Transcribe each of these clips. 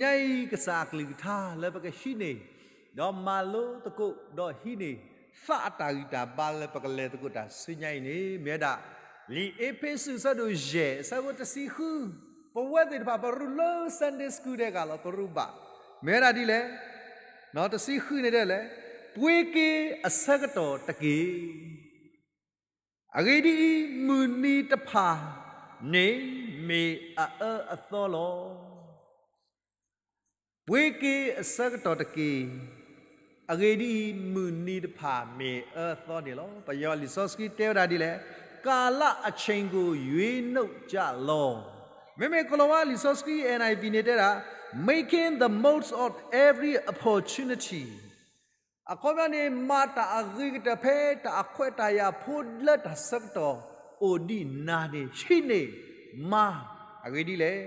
တနံၤညါအံၤ ကစၢ်အကလုၢ်ကထါလၢပကဟံးန့ၢ် ဒီးမၤလိသကိး ဒီးဟံးန့ၢ် သးအတၢ်ဂံၢ်တၢ်ဘါလၢပကလဲၤသကိးတၢ်ဆူညါအံၤန့ၣ် မ့ၢ်ဝဲဒၣ် လံာ်အ့းဖ့းစူး အဆၢဒိၣ်ယဲၢ် အဆၢဖိတဆံဃု, ပဝဲသ့ၣ်တဖၣ် ပရူးလၢ Sunday School ဒဲးဂၤလီၤ ပရူးဘၣ်, မ့ၢ်ဝဲဒၣ်ဒ်လဲၣ်, တဆံဃုန့ၣ်ဒ်လဲၣ်, ပှ့ၤက့ၤအဆၢကတီၢ်တက့ၢ်. အဂ့ၢ်ဒ်အံၤ, မုၢ်နံၤတဖၣ်န့ၣ် မ့ၢ်အအၢအသီလီၤ. ပှ့ၤက့ၤအဆၢကတီၢ်တက့ၢ်. အဂ့ၢ်ဒ်အံၤ, မုၢ်နံၤတဖၣ်မ့ၢ်အအၢအသီန့ၣ်လီၤ. ပယီၤလံာ်စီဆှံတဲဝဲဒၣ်ဒ်လဲၣ်, ကာလအချိန်ကို ရွေးနှုတ်ကြလော့. မ့မ့ၢ်ကလီၤဝါလံာ်စီဆှံ N I V န့ၣ်တဲဒၣ်, making the most of every opportunity. အခီပညီန့ၣ် မၤတၢ်အဂ့ၤကတၢၢ်ဖဲတၢ်အခွဲးတၢ်ယာ်ဖိလၢတၢ်ဆၢကတီၢ်အိၣ်ဒံးနၤန့ၣ် ဟံးန့ၢ်မၤ. အဂ့ၢ်ဒ်လဲၣ်,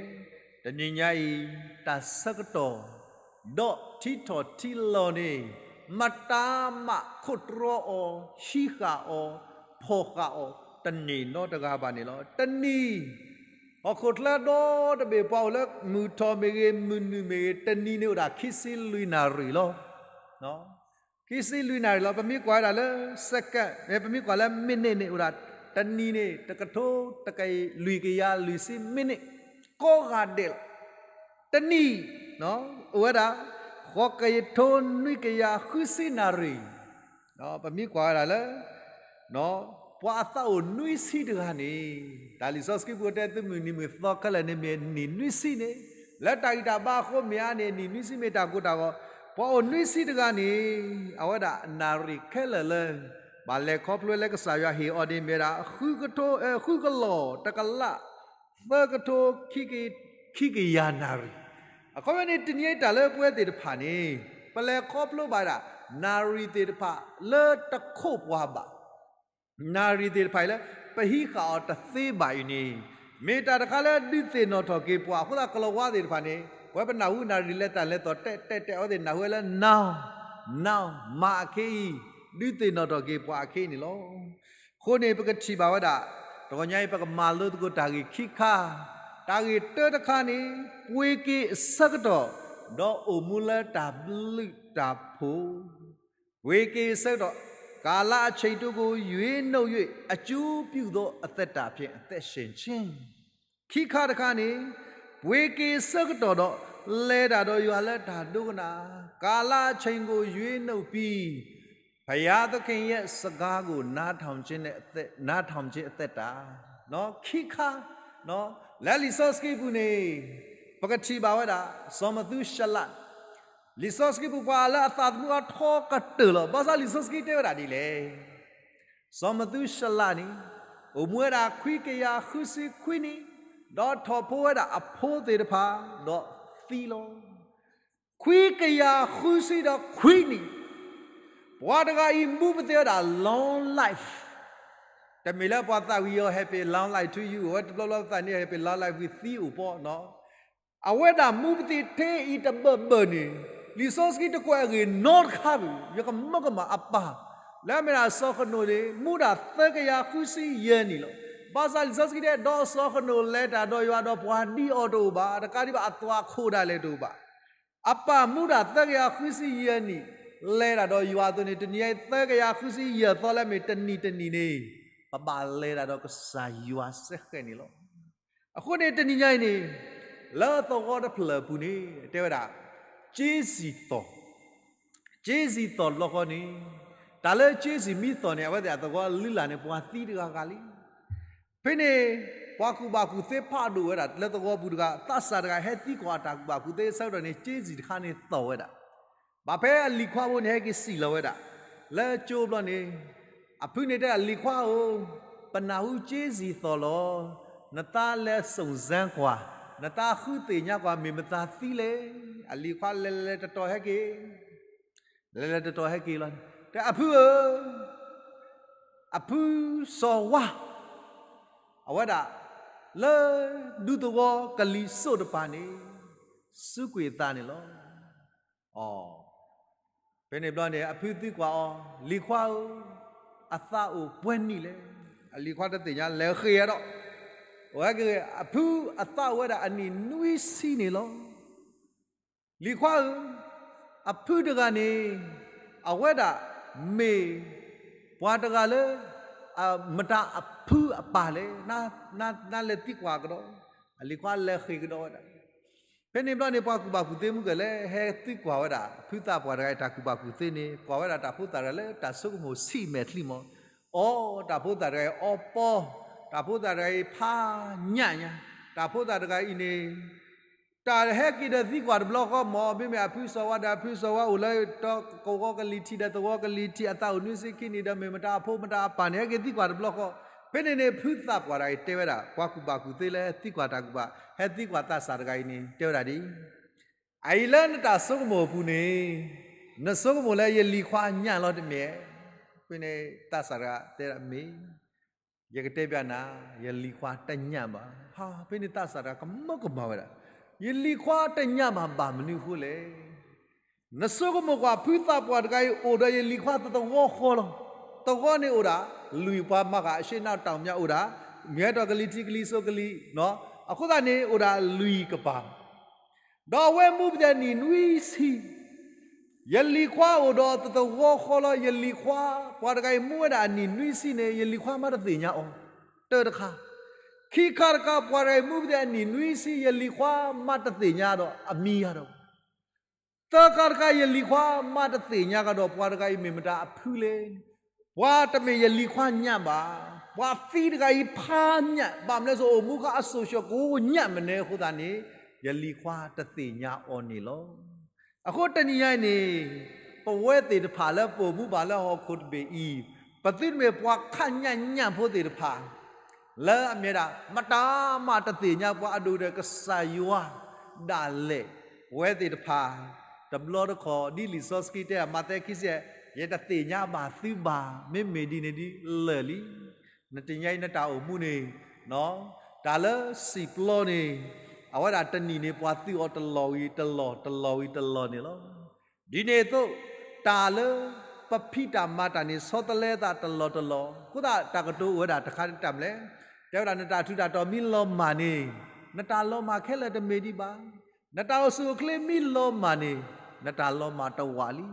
တနံၤညါအံၤ တၢ်ဆၢကတီၢ် ဒီးထံထီၣ်ထံလီၤန့ၣ် မတၤမးခိးတြီအီၤ ဟံးဃာ်အီၤ ဖီၣ်ဃာ်အီၤ တန့ၢ်နီတဂၤဘၣ်န့ၣ်လီၤ. တနံၤ ဟီၣ်ခိၣ်ချၢဒီတဘ့ၣ် ပှၤအိၣ်လၢမုၢ်ထီၣ်မ့ၢ်ဂ့ၤ မုၢ်နုာ်မ့ၢ်ဂ့ၤ တနံၤန့ၣ်အိၣ်ဒၣ်ခံဆံလွံၢ်နၣ်ရံၣ်လီၤ. ခံဆံလွံၢ်နၣ်ရံၣ်လီၤ. ပမ့ၢ်ကွၢ်ဝဲဒၣ်လၢ second မ့ၢ်ပမ့ၢ်ကွၢ်လၢ minute န့ၣ် အိၣ်ဒၣ်တနံၤန့ၣ် တကထိ တကယၤ လွံၢ်ကယၤ လွံၢ်ဆံ minute ကိးဂၤဒဲးလီၤ. တနံၤ အိၣ်ဝဲဒၣ် ဃိးကထိ နွံကယၤ ဃုဆံနၣ်ရံၣ်. ပမ့ၢ်ကွၢ်ဝဲဒၣ်လၢ ပှၤအသးအိၣ်နွံဆံတဂၤန့ၣ် တၢ်လံာ်စီဆှံပူၤတဲသုမုၢ်နံၤမုၢ်သီခဲလၢာ်န့ၣ်မ့ၢ်နံၣ်နွံဆံန့ၣ် လၢတၢ်ဂံၢ်တၢ်ဘါအဃိမ့ၢ်အါန့ၣ် နံၣ်နွံဆံမ့ၢ်တၢ်ကိၢ်တၢ်ဂီၤ ပှၤအိၣ်နွံဆံတဂၤန့ၣ် အဝဲဒၣ်နၣ်ရံၣ်ခဲလၢာ်လၢ ဘၣ်လဲၤခီဖျိလၢကစၢ်ယွၤဟ့ၣ်အီၤန့ၣ်မ့ၢ်ဝဲဒၣ် ဃုကထိ ဃုကလီၢ်တကလး သၢကထိ ခံကယၤနၣ်ရံၣ်. အခီပညီန့ၣ် တနံၤအံၤတၢ်လၢပဝဲသ့ၣ်တဖၣ်န့ၣ် ပလဲၤခီဖျိဘၣ်ဝဲဒၣ် နၣ်ရံၣ်သ့ၣ်တဖၣ်လၢတခိးပှၤဘၣ် နၣ်ရံၣ်သ့ၣ်တဖၣ်အံၤလၢ ပဟံးဃာ်အီၤတသ့ဘၣ်အံၤန့ၣ် မ့ၢ်တၢ်တခါလၢဒုးသ့ၣ်နီၣ်ထီၣ်က့ၤပှၤအဃိသတး ကလီၤဝါသ့ၣ်တဖၣ်န့ၣ် ပဝဲပနၢ်ဟူနၣ်ရံၣ်လဲၤတၢ်လဲၤသီၣ်တဲာ်တဲာ်တဲာ်အဝဲသ့ၣ်နၢ်ဟူဝဲလၢ now, now မၤအခဲအံၤ ဒုးသ့ၣ်နီၣ်ထီၣ်က့ၤပှၤအခဲအံၤန့ၣ်လီၤ. အဃိန့ၣ် ပကထံၣ်ဘၣ်ဝဲဒၣ် တဂီၤညါအံၤ ပကမၤလိသကိးတၢ်ဂ့ၢ်ခံခါ, တၢ်ဂ့ၢ်တၢတခါန့ၣ် ပှ့ၤက့ၤအဆၢကတီၢ် ဒီးအိၣ်မူလၢတၢ်ဘျုးတၢ်ဖှိၣ် ပှ့ၤက့ၤအဆၢကတီၢ် ကာလအချိန်တို့ကို ရွေးနှုတ်၍ အကျိုးပြုသောအသက်တာဖြင့် အသက်ရှင်ခြင်း. ခံခါတခါန့ၣ် ပှ့ၤက့ၤအဆၢကတီၢ်ဒီး လဲၤတၢ်ဒီးယွၤလၢတၢ်ဒိကနၣ်, ကာလအချိန်ကို ရွေးနှုတ်ပြီး ဘုရားသခင်ရဲ့စကားကို နားထောင်ခြင်းနဲ့အသက်၊ နားထောင်ခြင်းအသက်တာ ခံခါ လၢလံာ်စီဆှံပူၤန့ၣ် ပကထံၣ်ဘၣ်ဝဲဒၣ် စီၤမသူၤရှလး လံာ်စီဆှံပူၤပှၤလၢအသးသမူအါထီကတၢၢ်လီၤ. ဘၣ်ဆၣ်လံာ်စီဆှံတဲဝဲဒၣ်ဒ်လဲၣ်. စီၤမသူၤရှလးန့ၣ် အိၣ်မူဝဲဒၣ်ခွံကယၤဃုဆံခွံနံၣ်, ဒီးထီၣ်ဖိဝဲဒၣ်အဖိသ့ၣ်တဖၣ် ဒီးသံလီၤ. ခွံကယၤဃုဆံဒီးခွံနံၣ်, ပှၤတဂၤအံၤမူပသ့ဝဲဒၣ် long life တမ့ၢ်လၢပှၤသးဝံၤအီၤ happy long life to you အဝဲတဘျီဘျီပသးန့ၣ် happy long life ဝံၤသံအိၣ်ပီၣ်နီၤ အဝဲဒၣ်မူပသ့ထဲအံၤတဘၢၣ်ဘၢၣ်န့ၣ် လံာ်စီဆှံတကွဲးအဂ့ၢ်နီတခါဘၣ်. ယကမၢကမၣ်အပၢ် လၢအမ့ၢ်ဒၣ်စီၤဃနိးန့ၣ် မူဒၣ်သၢကယၤဃုဆံယဲၢ်နံၣ်လီၤ. ဘၣ်ဆၣ်လံာ်စီဆှံတဲ ဒီးစီၤဃနိးလဲၤတၢ်ဒီးယွၤဒီးပှၤဒ်အီၤတအိၣ်ဘၣ်, တကးဒံးဘၣ်အသွၣ်ခိၣ်ဒၣ်လဲာ်တအိၣ်ဘၣ်. အပၢ်မူဒၣ်သၢကယၤဃုဆံယဲၢ်နံၣ် လဲၤတၢ်ဒီးယွၤအသိးန့ၣ် တနံၤအံၤသၢကယၤဃုဆံယဲၢ်သီလၢမ့ၢ်တနံၣ်တနံၣ်န့ၣ် ပဘၣ်လဲၤတၢ်ဒီးကစၢ်ယွၤစ့ၢ်ကီးန့ၣ်လီၤ. အဃိန့ၣ် တနံၤညါအံၤန့ၣ် လၢသဝီတဖျၢၣ်အပူၤန့ၣ် တဲဝဲဒၣ် က့စံၣ်သီၣ်, က့စံၣ်သီၣ်တဘျီဃီန့ၣ် တၢ်လၢက့စံၣ်မ့ၢ်သီၣ်န့ၣ် အဝဲသ့ၣ်အသဝီလုၢ်လၢ်န့ၣ် ပှၤသံတဂၤဂၤလံ. ဖဲန့ၣ် ပှၤကူၣ်ဘၣ်ကူၣ်သ့ဖးဒိၣ်ဝဲဒၣ် လၢသဝီပူၤတဂၤ သးစၢ်တဂၤဟဲသံကွၢ်အတၢ်ကူၣ်ဘၣ်ကူၣ်သ့အဆၢကတီၢ်န့ၣ် က့စံၣ်တခါန့ၣ်သီၣ်ဝဲဒၣ် ဘၣ်ဖဲအလံၤခွါဖိန့ၣ် ဟဲက့ၤစံၣ်လီၤဝဲဒၣ် လၢကၠိဘျီန့ၣ် အဖုန့ၣ်တဲဒၣ် လံၤခွါဧၢ, ပနၢ်ဟူက့စံၣ်သီၣ်လီၤ. နသးလဲၤစုံစမ်းကွၢ်, နသးဃုသ့ၣ်ညါကွၢ် မ့ၢ်မတၤသံလဲၣ်. အလံၤခွါလဲၤလဲၤတတီၤဟဲက့ၤ, လဲၤလဲၤတတီၤဟဲက့ၤလီၤ. တဲအဖုဧၢ, အဖုစီၤဝါ အဝဲဒၣ် လၢဒူသဝီကလံၤစိးတပၤန့ၣ် စူးကွံာ်အသးန့ၣ်လီၤ. အီ, ဖဲန့ၣ်ဘျီန့ၣ် အဖုသံကွၢ်အီၤ, လံၤခွါဧၢ, အသးအိၣ်ပှဲၤနံၣ်လဲၣ်. အလံၤခွါတသ့ၣ်ညါ လဲၤဃ့ဒီး အဝဲက့ၤ အဖုအသးအိၣ်ဝဲဒၣ်အနံၣ်နွံဆံန့ၣ်လီၤ. လံၤခွါဧၢ, အဖုတဂၤန့ၣ် အဝဲဒၣ်မ့ၢ်ပှၤတဂၤလၢ မတၤအဖုအပၢ်လဲၣ်, နလဲၤသံကွၢ်ကဒီး, အလံၤခွါလဲၤဃ့ၢ်ကဒီးဝဲဒၣ်. ဖဲန့ၣ်ဘျီန့ၣ် ပှၤကူၣ်ဘၣ်ကူၣ်သ့မုၣ်ကဲၤလဲၣ် ဟဲသံကွၢ်ဝဲဒၣ် ဖုသးပှၢ်တဂၤအံၤတၢ်ကူၣ်ဘၣ်ကူၣ်သ့န့ၣ် ကွၢ်ဝဲဒၣ်တၢ်ဖိသၣ်တဂၤလၢတၢ်ဆိကမိၣ်ဆံးမဲာ်ချံမး, အိ တၢ်ဖိသၣ်တဂၤအံၤအီပီ, တၢ်ဖိသၣ်တဂၤအံၤဖးညၣ်ညါ, တၢ်ဖိသၣ်တဂၤအံၤန့ၣ် တၢ်ဟဲက့ၤဒီးသံကွၢ်တဘျီဃီမး, မ့မ့ၢ်အဖုစီၤဝါဒီးအဖုစီၤဝါအိၣ်လၢတကဝီၤကလံၤထံးဒီးသဝီကလံၤထံး အသးအိၣ်နွံဆံခံနံၣ်ဒီးမ့ၢ်မတၤအဖိမတၤအပၢ်န့ၣ် ဟဲက့ၤသံကွၢ်တဘျီဃီ. ဖဲန့ၣ်န့ၣ် ဖုသးပှၢ်တဂၤအံၤတဲဝဲဒၣ် ပှၤကူၣ်ဘၣ်ကူၣ်သ့လၢသံကွၢ်တၢ်ကူၣ်ဘၣ် ဟဲသံကွၢ်သးစၢ်တဂၤအံၤန့ၣ် တဲဝဲဒၣ်ဒ်အံၤ, အအံၤလၢနတၢ်ဆိကမိၣ်အပူၤန့ၣ် နဆိကမိၣ်လၢယလံၤခွါညၣ်လီၤတမ့ၢ်, ဖဲန့ၣ်သးစၢ်တဂၤတဲဒၣ်မ့ၢ် ယကတဲဘၣ်နၤ, ယလံၤခွါတညၣ်ဘၣ်. ဖဲန့ၣ်သးစၢ်တဂၤကမၢကမၣ်ဝဲဒၣ်, ယလံၤခွါတညၣ်ဘၣ် ဘၣ်မနုၤအဃိလဲၣ်. နဆိကမိၣ်ကွၢ် ဖုသးပှၢ်တဂၤအံၤအိၣ်ဒီးယလံၤခွါသဝီဃီလီၤ. သဝီန့ၣ်အိၣ်ဒၣ် လွံၢ်ပှၤမၤဃာ်အရှ့နၢတၢ်မညါအိၣ်ဒၣ်, မ့ၢ်ဟဲထီၣ်ကလံၤထံးကလံၤစိးကလံၤ, အဃိသတးန့ၣ်အိၣ်ဒၣ်လွံၢ်ကပၤ ဒီးအဝဲမူပသံးအနံၣ်နွံဆံ, ယလံၤခွါအိၣ်ဒီးသဝီဃီလီၤ. ယလံၤခွါ ပှၤတဂၤအံၤမူဝဲဒၣ်အနံၣ်နွံဆံန့ၣ် ယလံၤခွါမၤတသ့ၣ်ညါအီၤ, တၢတခါ, ခံခါတခါ ပှၤတဂၤအံၤမူပသံးအနံၣ်နွံဆံ ယလံၤခွါမၤတသ့ၣ်ညါဒီးအမံၤယၤဒီး သၢခါတခါ ယလံၤခွါမၤတသ့ၣ်ညါကဒီး ပှၤတဂၤအံၤမ့ၢ်မတၤအဖုလဲၣ်. ပှၤတမ့ၢ်ယလံၤခွါညၣ်ဘၣ်. ပှၤသံတဂၤအံၤဖးညၣ် ဘၣ်မနုၤလဲၣ် အိၣ်မူခါအစိၣ်ဆှၢကိးညၣ်မနုၤအဃိသတးန့ၣ် ယလံၤခွါတသ့ၣ်ညါအီၤန့ၣ်လီၤ. အဃိတနံၤညါအံၤန့ၣ် ပဝဲသ့ၣ်တဖၣ်လၢပအိၣ်မူဘၣ်လၢဟီၣ်ခိၣ်တဘ့ၣ်အံၤ ပသုတမ့ၢ်ပှၤခးညၣ်ညၣ်ဖိသ့ၣ်တဖၣ် လၢအမ့ၢ်ဒၣ် မတၤမးတသ့ၣ်ညါပှၤအဒိၣ်ဒီးကစၢ်ယွၤဒၣ်လဲာ်. ပဝဲသ့ၣ်တဖၣ် တဘျီတခီၣ် ဒ်လံာ်စီဆှံတဲ မးသဲခံဆံယဲၢ် ယတသ့ၣ်ညါဘၣ်သုဘၣ်, မ့မ့ၢ်ဒ်န့ၣ်ဒ်လၢာ်လံ. နတနံၤညါအံၤနတၢ်အိၣ်မူန့ၣ် တၢ်လၢစံာ်ပျီန့ၣ် အဝဲဒၣ်တနံၣ်န့ၣ် ပှၤသုးအီၤတလီၢ်ဝံၤတလီၢ် တလီၢ်ဝံၤတလီၢ်န့ၣ်လီၤ. ဒ်န့ၣ်အသိး တၢ်လၢပဖံးတၢ်မၤတၢ်န့ၣ် ဆီတလဲအသးတလီၢ်တလီၢ်, အဃိသတးတၢ်ကတိၤအိၣ်ဝဲဒၣ်တခါတမံၤလဲၣ်, တဲဝဲဒၣ် နတၢ်ထူးတၢ်တီၤမ့ၢ်လီၤမၢ်န့ၣ် နတၢ်လီၤမၢ်ခဲလၢာ်တမ့ၢ်ဒံးဘၣ်. နတၢ်အိၣ်ဆူၣ်အိၣ်ချ့မ့ၢ်လီၤမၢ်န့ၣ် နတၢ်လီၤမၢ်တဝာ်လံ.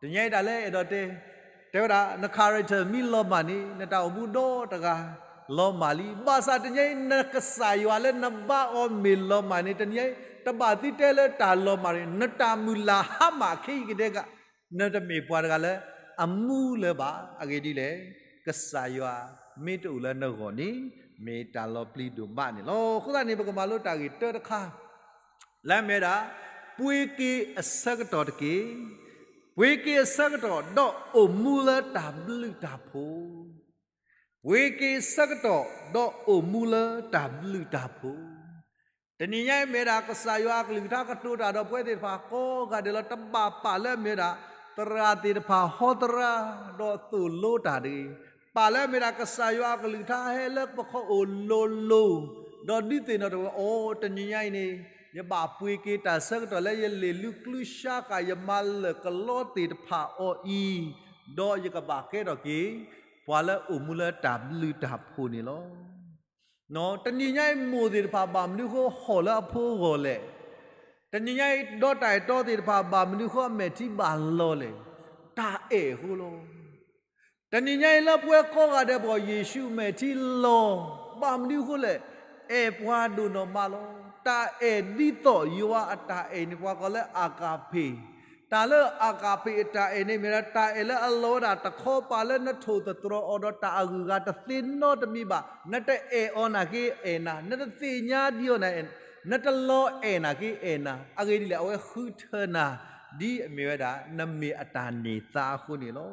တနံၤညါအံၤတၢ်လၢအဲၣ်ဒိးတဲ တဲဝဲဒၣ် န character မ့ၢ်လီၤမၢ်န့ၣ် နတၢ်အိၣ်မူဒီတဂၤ လီၤမၢ်လံ. ဘၣ်ဆၣ်တနံၤညါအံၤ နကစၢ်ယွၤလၢနဘါအီၤမ့ၢ်လီၤမၢ်န့ၣ် တနံၤညါအံၤ တဘၣ်သုတဲလၢတၢ်လီၤမၢ်န့ၣ် နတၢ်မုၢ်လၢ်ဟါမၢ်ခဲအံၤကဒဲက နတမ့ၢ်ပှၤတဂၤလၢအမူလၢၤဘၣ်. အဂ့ၢ်ဒ်လဲၣ်, ကစၢ်ယွၤမ့ၢ်တအိၣ်လၢနဂီၢ်န့ၣ် မ့ၢ်တၢ်လီၤပျံၤဒိၣ်မးန့ၣ်လီၤ. အဃိသတးန့ၣ် ပကမၤလိတၢ်ဂ့ၢ်တၢတခါ လၢအမ့ၢ်ဝဲဒၣ် ပှ့ၤက့ၤအဆၢကတီၢ်တက့ၢ်. ပှ့ၤက့ၤအဆၢကတီၢ် ဒီးအိၣ်မူလၢတၢ်ဘျုးတၢ်ဖှိၣ်. ပှ့ၤက့ၤအဆၢကတီၢ် ဒီးအိၣ်မူလၢတၢ်ဘျုးတၢ်ဖှိၣ်. တနံၤညါအံၤမ့ၢ်ဝဲဒၣ် ကစၢ်ယွၤအကလုၢ်ကထါကတိၤတၢ်ဒီးပဝဲသ့ၣ်တဖၣ်ကိးဂၤဒဲးလီၤ. တဘၣ်ပာ်လၢအမ့ၢ်ဝဲဒၣ် သရၣ်သ့ၣ်တဖၣ်ဟီသရၣ် ဒီးသိၣ်လိတၢ်တဂ့ၤ. ပာ်လၢအမ့ၢ်ဒၣ် ကစၢ်ယွၤအကလုၢ်ကထါဟဲလၢပခီၣ်အိၣ်လိၤလိၤ ဒီးဒုးသ့ၣ်နီၣ်ထီၣ်ဝဲ အိ တနံၤညါအံၤန့ၣ် ယဘၣ်ပှ့ၤက့ၤတၢ်ဆၢကတီၢ်လၢယလဲၤလူၤကျူၢ်ၡါဃာ် ယမၤလၢာ်ကလီသ့ၣ်တဖၣ်အီၤအံၤ, ဒီးယကဘၣ်ကဲထီၣ်က့ၤ ပှၤလၢအိၣ်မူလၢတၢ်ဘျုးတၢ်ဖှိၣ်န့ၣ်လီၤ. တနံၤညါအံၤမိၢ်သ့ၣ်တဖၣ်ဘၣ်မနုၤအဃိဟီၣ်လၢအဖိအဂီၢ်လဲၣ်. တနံၤညါအံၤဒီးတၢ်အဲၣ်တီသ့ၣ်တဖၣ်ဘၣ်မနုၤအဃိအမဲာ်ထံဘၣ်လီၤလဲၣ်. တၢ်အဲၣ်အဃိလီၤ. တနံၤညါအံၤလၢပဝဲကိးဂၤဒဲးပဂီၢ် ယ့ၣ်ၡူးမဲာ်ထံလီၤ, ဘၣ်မနုၤအဃိလဲၣ်, အဲၣ်ပှၤဒိၣ်နီၢ်မးလီၤ. တၢ်အဲၣ်ဒ်သိးယွၤအတၢ်အဲၣ်န့ၣ် ပှၤကိးလၢအၤကၣ်ဖ့ၣ်, တၢ်လၢအၤကၣ်ဖ့ၣ်အတၢ်အဲၣ်န့ၣ်မ့ၢ်ဒၣ် တၢ်အဲၣ်လၢအလီၤဝဲဒၣ်တခီပၤလၢနထိၣ်သတြီၤအီၤဒီးတၢ်အဂုၤအဂၤတသ့နီတမံၤဘၣ်. နတအဲၣ်အီၤနာ်က့အဲၣ်နၤ, နတသ့ၣ်ညါဒံးအီၤနာ်က့အဲၣ်နၤ, နတလီၤအဲၣ်နာ်က့အဲၣ်နၤ, အဂ့ၢ်ဒ်လဲၣ် အဝဲဃုထၢနၤ ဒ်အမ့ၢ်ဝဲဒၣ် နမ့ၢ်အတၢ်န့ၢ်သါအဃိန့ၣ်လီၤ.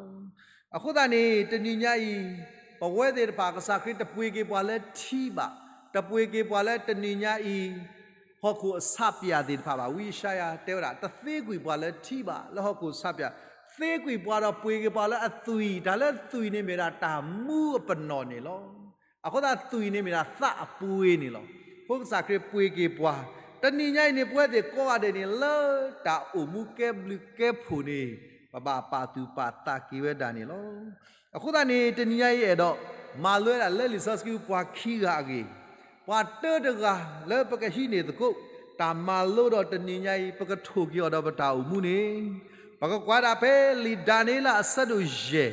အဃိသတးန့ၣ် တနံၤညါအံၤ ပဝဲသ့ၣ်တဖၣ် ကစၢ်ခရံာ်တပှ့ၤက့ၤပှၤလၢထံဘၣ်, တပှ့ၤက့ၤပှၤလၢတနံၤညါအံၤ ဟီၣ်ခိၣ်အဆးပၠးသ့ၣ်တဖၣ်ဘၣ်. ဝံယၡါယၤတဲဝဲဒၣ် တသ့ကွံာ်ပှၤလၢထံဘၣ် လၢဟီၣ်ခိၣ်ဆးပၠး, သ့ကွံာ်ပှၤဒီးပှ့ၤက့ၤပှၤလၢအသွံၣ်, တၢ်လၢသွံၣ်န့ၣ်မ့ၢ်ဒၣ်တၢ်မူအပနီၣ်န့ၣ်လီၤ. အဃိသတးသွံၣ်န့ၣ်မ့ၢ်ဒၣ်သးအပှ့ၤန့ၣ်လီၤ. အဃိကစၢ်ခရံာ်ပှ့ၤက့ၤပှၤ, တနံၤညါအံၤန့ၣ် ပဝဲသ့ၣ်ကိးဂၤဒဲးန့ၣ် လၢတၢ်အိၣ်မူကဲဘျုးကဲဖှိၣ်န့ၣ် ပဘၣ်ပာ်သူၣ်ပာ်သးက့ၤဝဲဒၣ်န့ၣ်လီၤ. အဃိသတးန့ၣ် တနံၤညါအံၤအဲၣ်ဒိး မၤလိဝဲဒၣ်လၢလံာ်စီဆှံပူၤပှၤခံဂၤအဂ့ၢ်, ပှၤတၢတဂၤလၢပကဟံးန့ၢ်သကိး, တၢ်မၤလိဒီးတနံၤညါအံၤ ပကထိၣ်က့ၤအီၤဒီးပတၢ်အိၣ်မူန့ၣ်, ပကကွၢ်ဒၣ်ဖဲလံာ်ဒၤနံးယ့လးအဆၢဒိၣ်ယဲၢ်,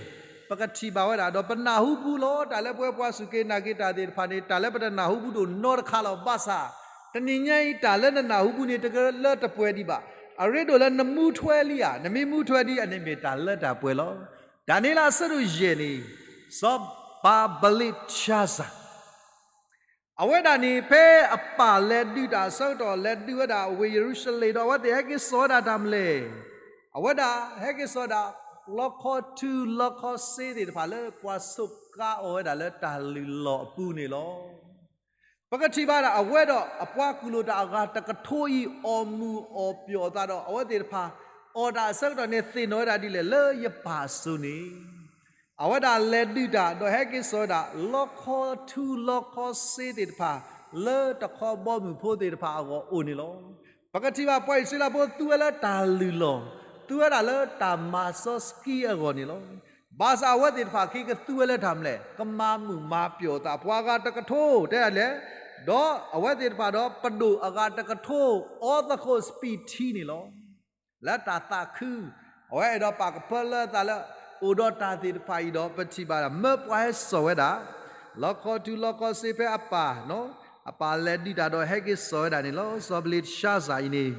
ပကထံၣ်ဘၣ်ဝဲဒၣ် ဒီးပနၢ်ဟူပူၤလီၤ. တၢ်လၢပဝဲပှၤစူၢ်က့ၤနာ်က့ၤတၢ်သ့ၣ်တဖၣ်န့ၣ် တၢ်လၢပတနၢ်ဟူပူၤဒိၣ်နီတခါလီၤ. ဘၣ်ဆၣ် တနံၤညါအံၤ တၢ်လၢနနၢ်ဟူပူၤန့ၣ် တကလၢတပှဲၤဒံးဘၣ်. အရ့ဒိၣ်လၢနမူထွဲလံဧါ, နမ့ၢ်မူထွဲဒံး အန့ၣ်မ့ၢ်တၢ်လၢတၢ်ပှဲၤလီၤ. ဒၤနံးယ့လးအဆၢဒိၣ်ယဲၢ်န့ၣ်, စီၤပၤဘလ့းတၡါစၤ အဝဲဒၣ်န့ၣ် ဖဲအပၢ်လဲၤဒုးတၢ်အဆၢကတီၢ် လဲၤဒုးဝဲဒၣ်ဝ့ၢ်ယရူၤၡလ့ၣ်ဒီး အဝဲသ့ၣ်ဟဲက့ၤစိာ်ဝဲဒၣ်တၢ်မနုၤလဲၣ်. အဝဲဒၣ်ဟဲက့ၤစိာ်ဝဲဒၣ် လီခီထူလီခီစ့သ့ၣ်တဖၣ်လၢ ပှၤဆိးကါအီၤဝဲဒၣ်လၢတၢ်လုၢ်လီၢ်အပူၤန့ၣ်လီၤ. ပကထံၣ်ဘၣ်ဒၣ် အဝဲဒီးအပှၤကူၣ်လိာ်တၢ်အဂၤတကထိအံၤ အီၣ်မုာ်အီၣ်ပျီၣ်အသးဒီး အဝဲသ့ၣ်တဖၣ် အီၣ်တၢ်အဆၢကတီၢ်န့ၣ် သ့ၣ်နီၣ်ဝဲဒၣ်ဒ်လဲၣ် လၢယပၢ်အစိၤန့ၣ် အဝဲဒၣ်လဲၤဒုးတၢ် ဒီးဟဲက့ၤစိာ်ဝဲဒၣ် လီခီထူလီခီစ့သ့ၣ်တဖၣ် လၢတခီဘီမုၢ်ဖိသ့ၣ်တဖၣ်အဂီၢ်အိၣ်န့ၣ်လီၤ. ပကထံၣ်ဘၣ်ပှၤအံၣ်စရ့လးဖိသူဝဲလၢတၢ်လုၢ်လီၢ်, သူဝဲဒၣ်လၢတၢ်မၤစီဆှံအဂီၢ်န့ၣ်လီၤ. ဘၣ်ဆၣ်အဝဲသ့ၣ်တဖၣ်က့ၤကသူဝဲလၢတၢ်မနုၤလဲၣ်, ကမၤမုာ်မၤပျီၣ်အသး ပှၤအဂၤတကထိ တဲဒ်လဲၣ်, ဒီးအဝဲသ့ၣ်တဖၣ်ဒီးပဒိၣ်အဂၤတကထိ အီသကိးစပံးထံန့ၣ်လီၤ. လၢတၢ်သးခု, အဝဲအဲၣ်ဒိးပာ်ကဖၢလၢအသးလၢ အိၣ်ဒီးတၢ်သ့ၣ်တဖၣ်အံၤဒီး ပထံၣ်ဘၣ်ဒၣ် မၢပှၤဟဲစိာ်ဝဲဒၣ် လီခီထူလီခီစ့ဖဲအပၢ်, အပၢ်လဲၤဒုးတၢ်ဒီးဟဲက့ၤစိာ်ဝဲဒၣ်န့ၣ်လီၤ. စီၤဘလ့းတၡါစၤအံၤန့ၣ်